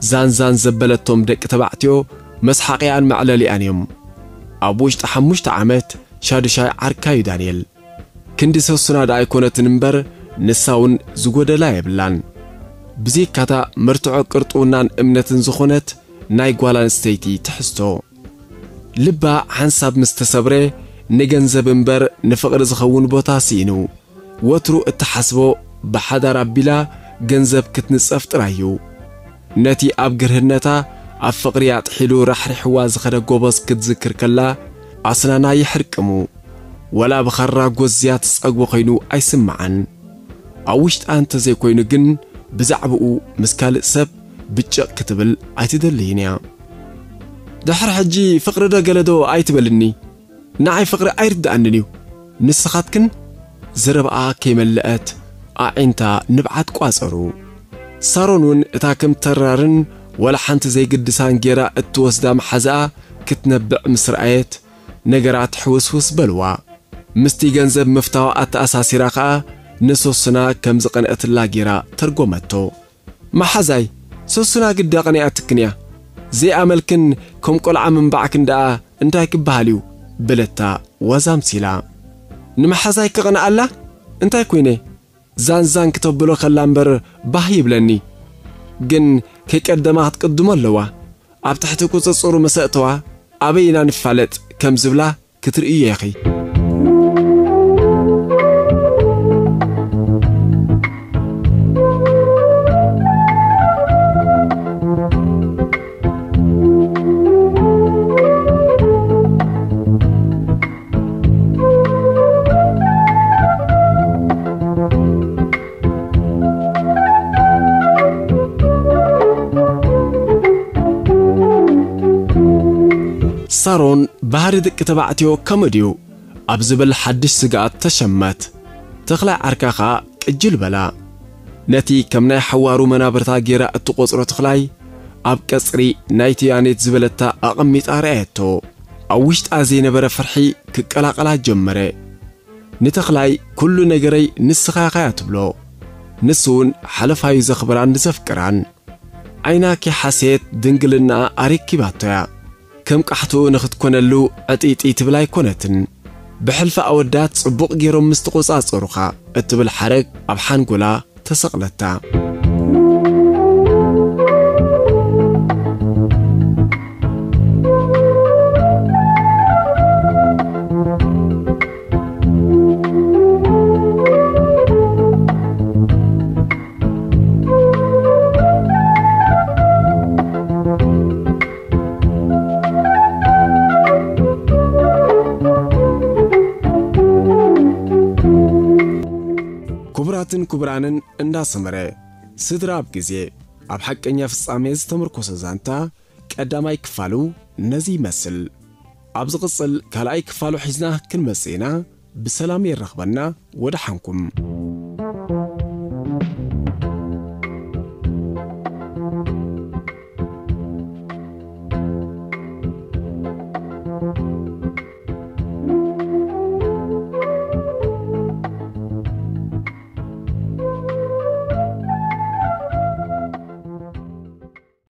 ዛንዛን ዘበለቶም ደቂ ተባዕትዮ መስሓቂኣን መዕለሊኣን እዮም። ኣብ ውሽጢ ሓሙሽተ ዓመት ሻዱሻይ ዓርካዩ ዳንኤል። ክንዲ ሰሱና ደኣ ኣይኮነትን እምበር፣ ንሳ እውን ዝጎደላ የብላን። ብዘይካታ መርትዖ ቅርጥውናን እምነትን ዝኾነት ናይ ጓል ኣንስተይቲ ትሕዝቶ። ልባ ሓንሳብ ምስ ተሰብረ፣ ንገንዘብ እምበር ንፍቕሪ ዝኸውን ቦታ ስኢኑ። ወትሩ እትሓስቦ ብሓዳር ኣቢላ ገንዘብ ክትንጸፍ ጥራይ እዩ። ነቲ ኣብ ግርህነታ ኣብ ፍቕሪ ኣጥሒሉ ራሕሪሕዋ ዝኸደ ጎበዝ ክትዝክር ከላ፣ ኣስናና ይሕርቅሙ። ወላ ብኻራ ጎዝያ ትጸግቦ ኮይኑ ኣይስምዓን። ኣብ ውሽጣ እንተዘይኮይኑ ግን፣ ብዛዕባኡ ምስ ካልእ ሰብ ብጭቕ ክትብል ኣይትደልይን እያ። "ድሕሪ ሕጂ ፍቕሪ ዶ ገለ ዶ ኣይትበልኒ? ንዓይ ፍቕሪ ኣይርድኣንን እዩ። ንስኻትክን?" ዘረባኣ ከይመለአት ኣዒንታ ንብዓት ቋጸሩ። ሳሮን እውን እታ ከም ተራርን ወላ ሓንቲ ዘይግድሳን ጌራ እትወስዳ መሓዛኣ ክትነብዕ ምስ ረኣየት፣ ነገራት ሕውስውስ በልዋ። ምስቲ ገንዘብ ምፍታዋ ኣተኣሳሲራ ኸኣ ንሶስና ከም ዝቐንአትላ ጌራ ተርጎመቶ። "መሓዛይ፣ ሶስና ግዳ ቀኒኣትክን እያ። ዘይኣመልክን ከም ቆልዓ ምንባዕክን ደኣ እንታይ ክበሃል እዩ?" በለታ ዋዛ ኣምሲላ። "ንመሓዛይ ክቐንኣላ? እንታይ ኮይነ? ዛንዛን ክተብሎ ከላ እምበር ባህ ይብለኒ። ግን ከይቀደማ ክትቅድሞ ኣለዋ። ኣብ ትሕቲ ቁጽጽሩ ምስ ኣእተዋ ኣበይ ኢና ንፋለጥ?" ከም ዝብላ ክትርእዮ ኢኺ። ሳሮን፣ ባህሪ ደቂ ተባዕትዮ ከምኡ ድዩ ኣብ ዝብል ሓድሽ ስግኣት ተሸመት። ተኽላይ ዓርካ ኸኣ ቅጅል በላ። ነቲ ከም ናይ ሓዋሩ መናብርታ ጌራ እትቖጽሮ ተኽላይ፣ ኣብ ቀጽሪ ናይቲ ያኔት ዝበለታ ኣቐሚጣ ረኣየቶ። ኣብ ውሽጣ ዘይነበረ ፍርሒ ክቀላቐላ ጀመረ። ንተኽላይ፣ "ኩሉ ነገረይ ንስኻ ኢኻ" እያ ትብሎ። ንሱ እውን ሓለፋዩ ዘኽብራን ዘፍቅራን። ዓይና ከይሓሰየት ድንግልናኣ ኣረኪባቶ እያ። ከም ቃሕትኡ ንኽትኮነሉ ዕጢጢ ትብል ኣይኮነትን። "ብሕልፊ ኣወዳት ጽቡቕ ገይሮም ምስ ተቖጻጸሩኻ" እትብል ሓረግ ኣብ ሓንጎላ ተሰቕለታ። ክቡራትን ክቡራንን፣ እንዳ ሰመረ ስድራ ኣብ ግዜ፣ ኣብ ሓቀኛ ፍጻሜ ዝተመርኮሰ ዛንታ ቀዳማይ ክፋሉ ነዚ ይመስል። ኣብ ዝቕጽል ካልኣይ ክፋሉ ሒዝና ክንመጽእ ኢና። ብሰላም የራኽበና። ወደሓንኩም።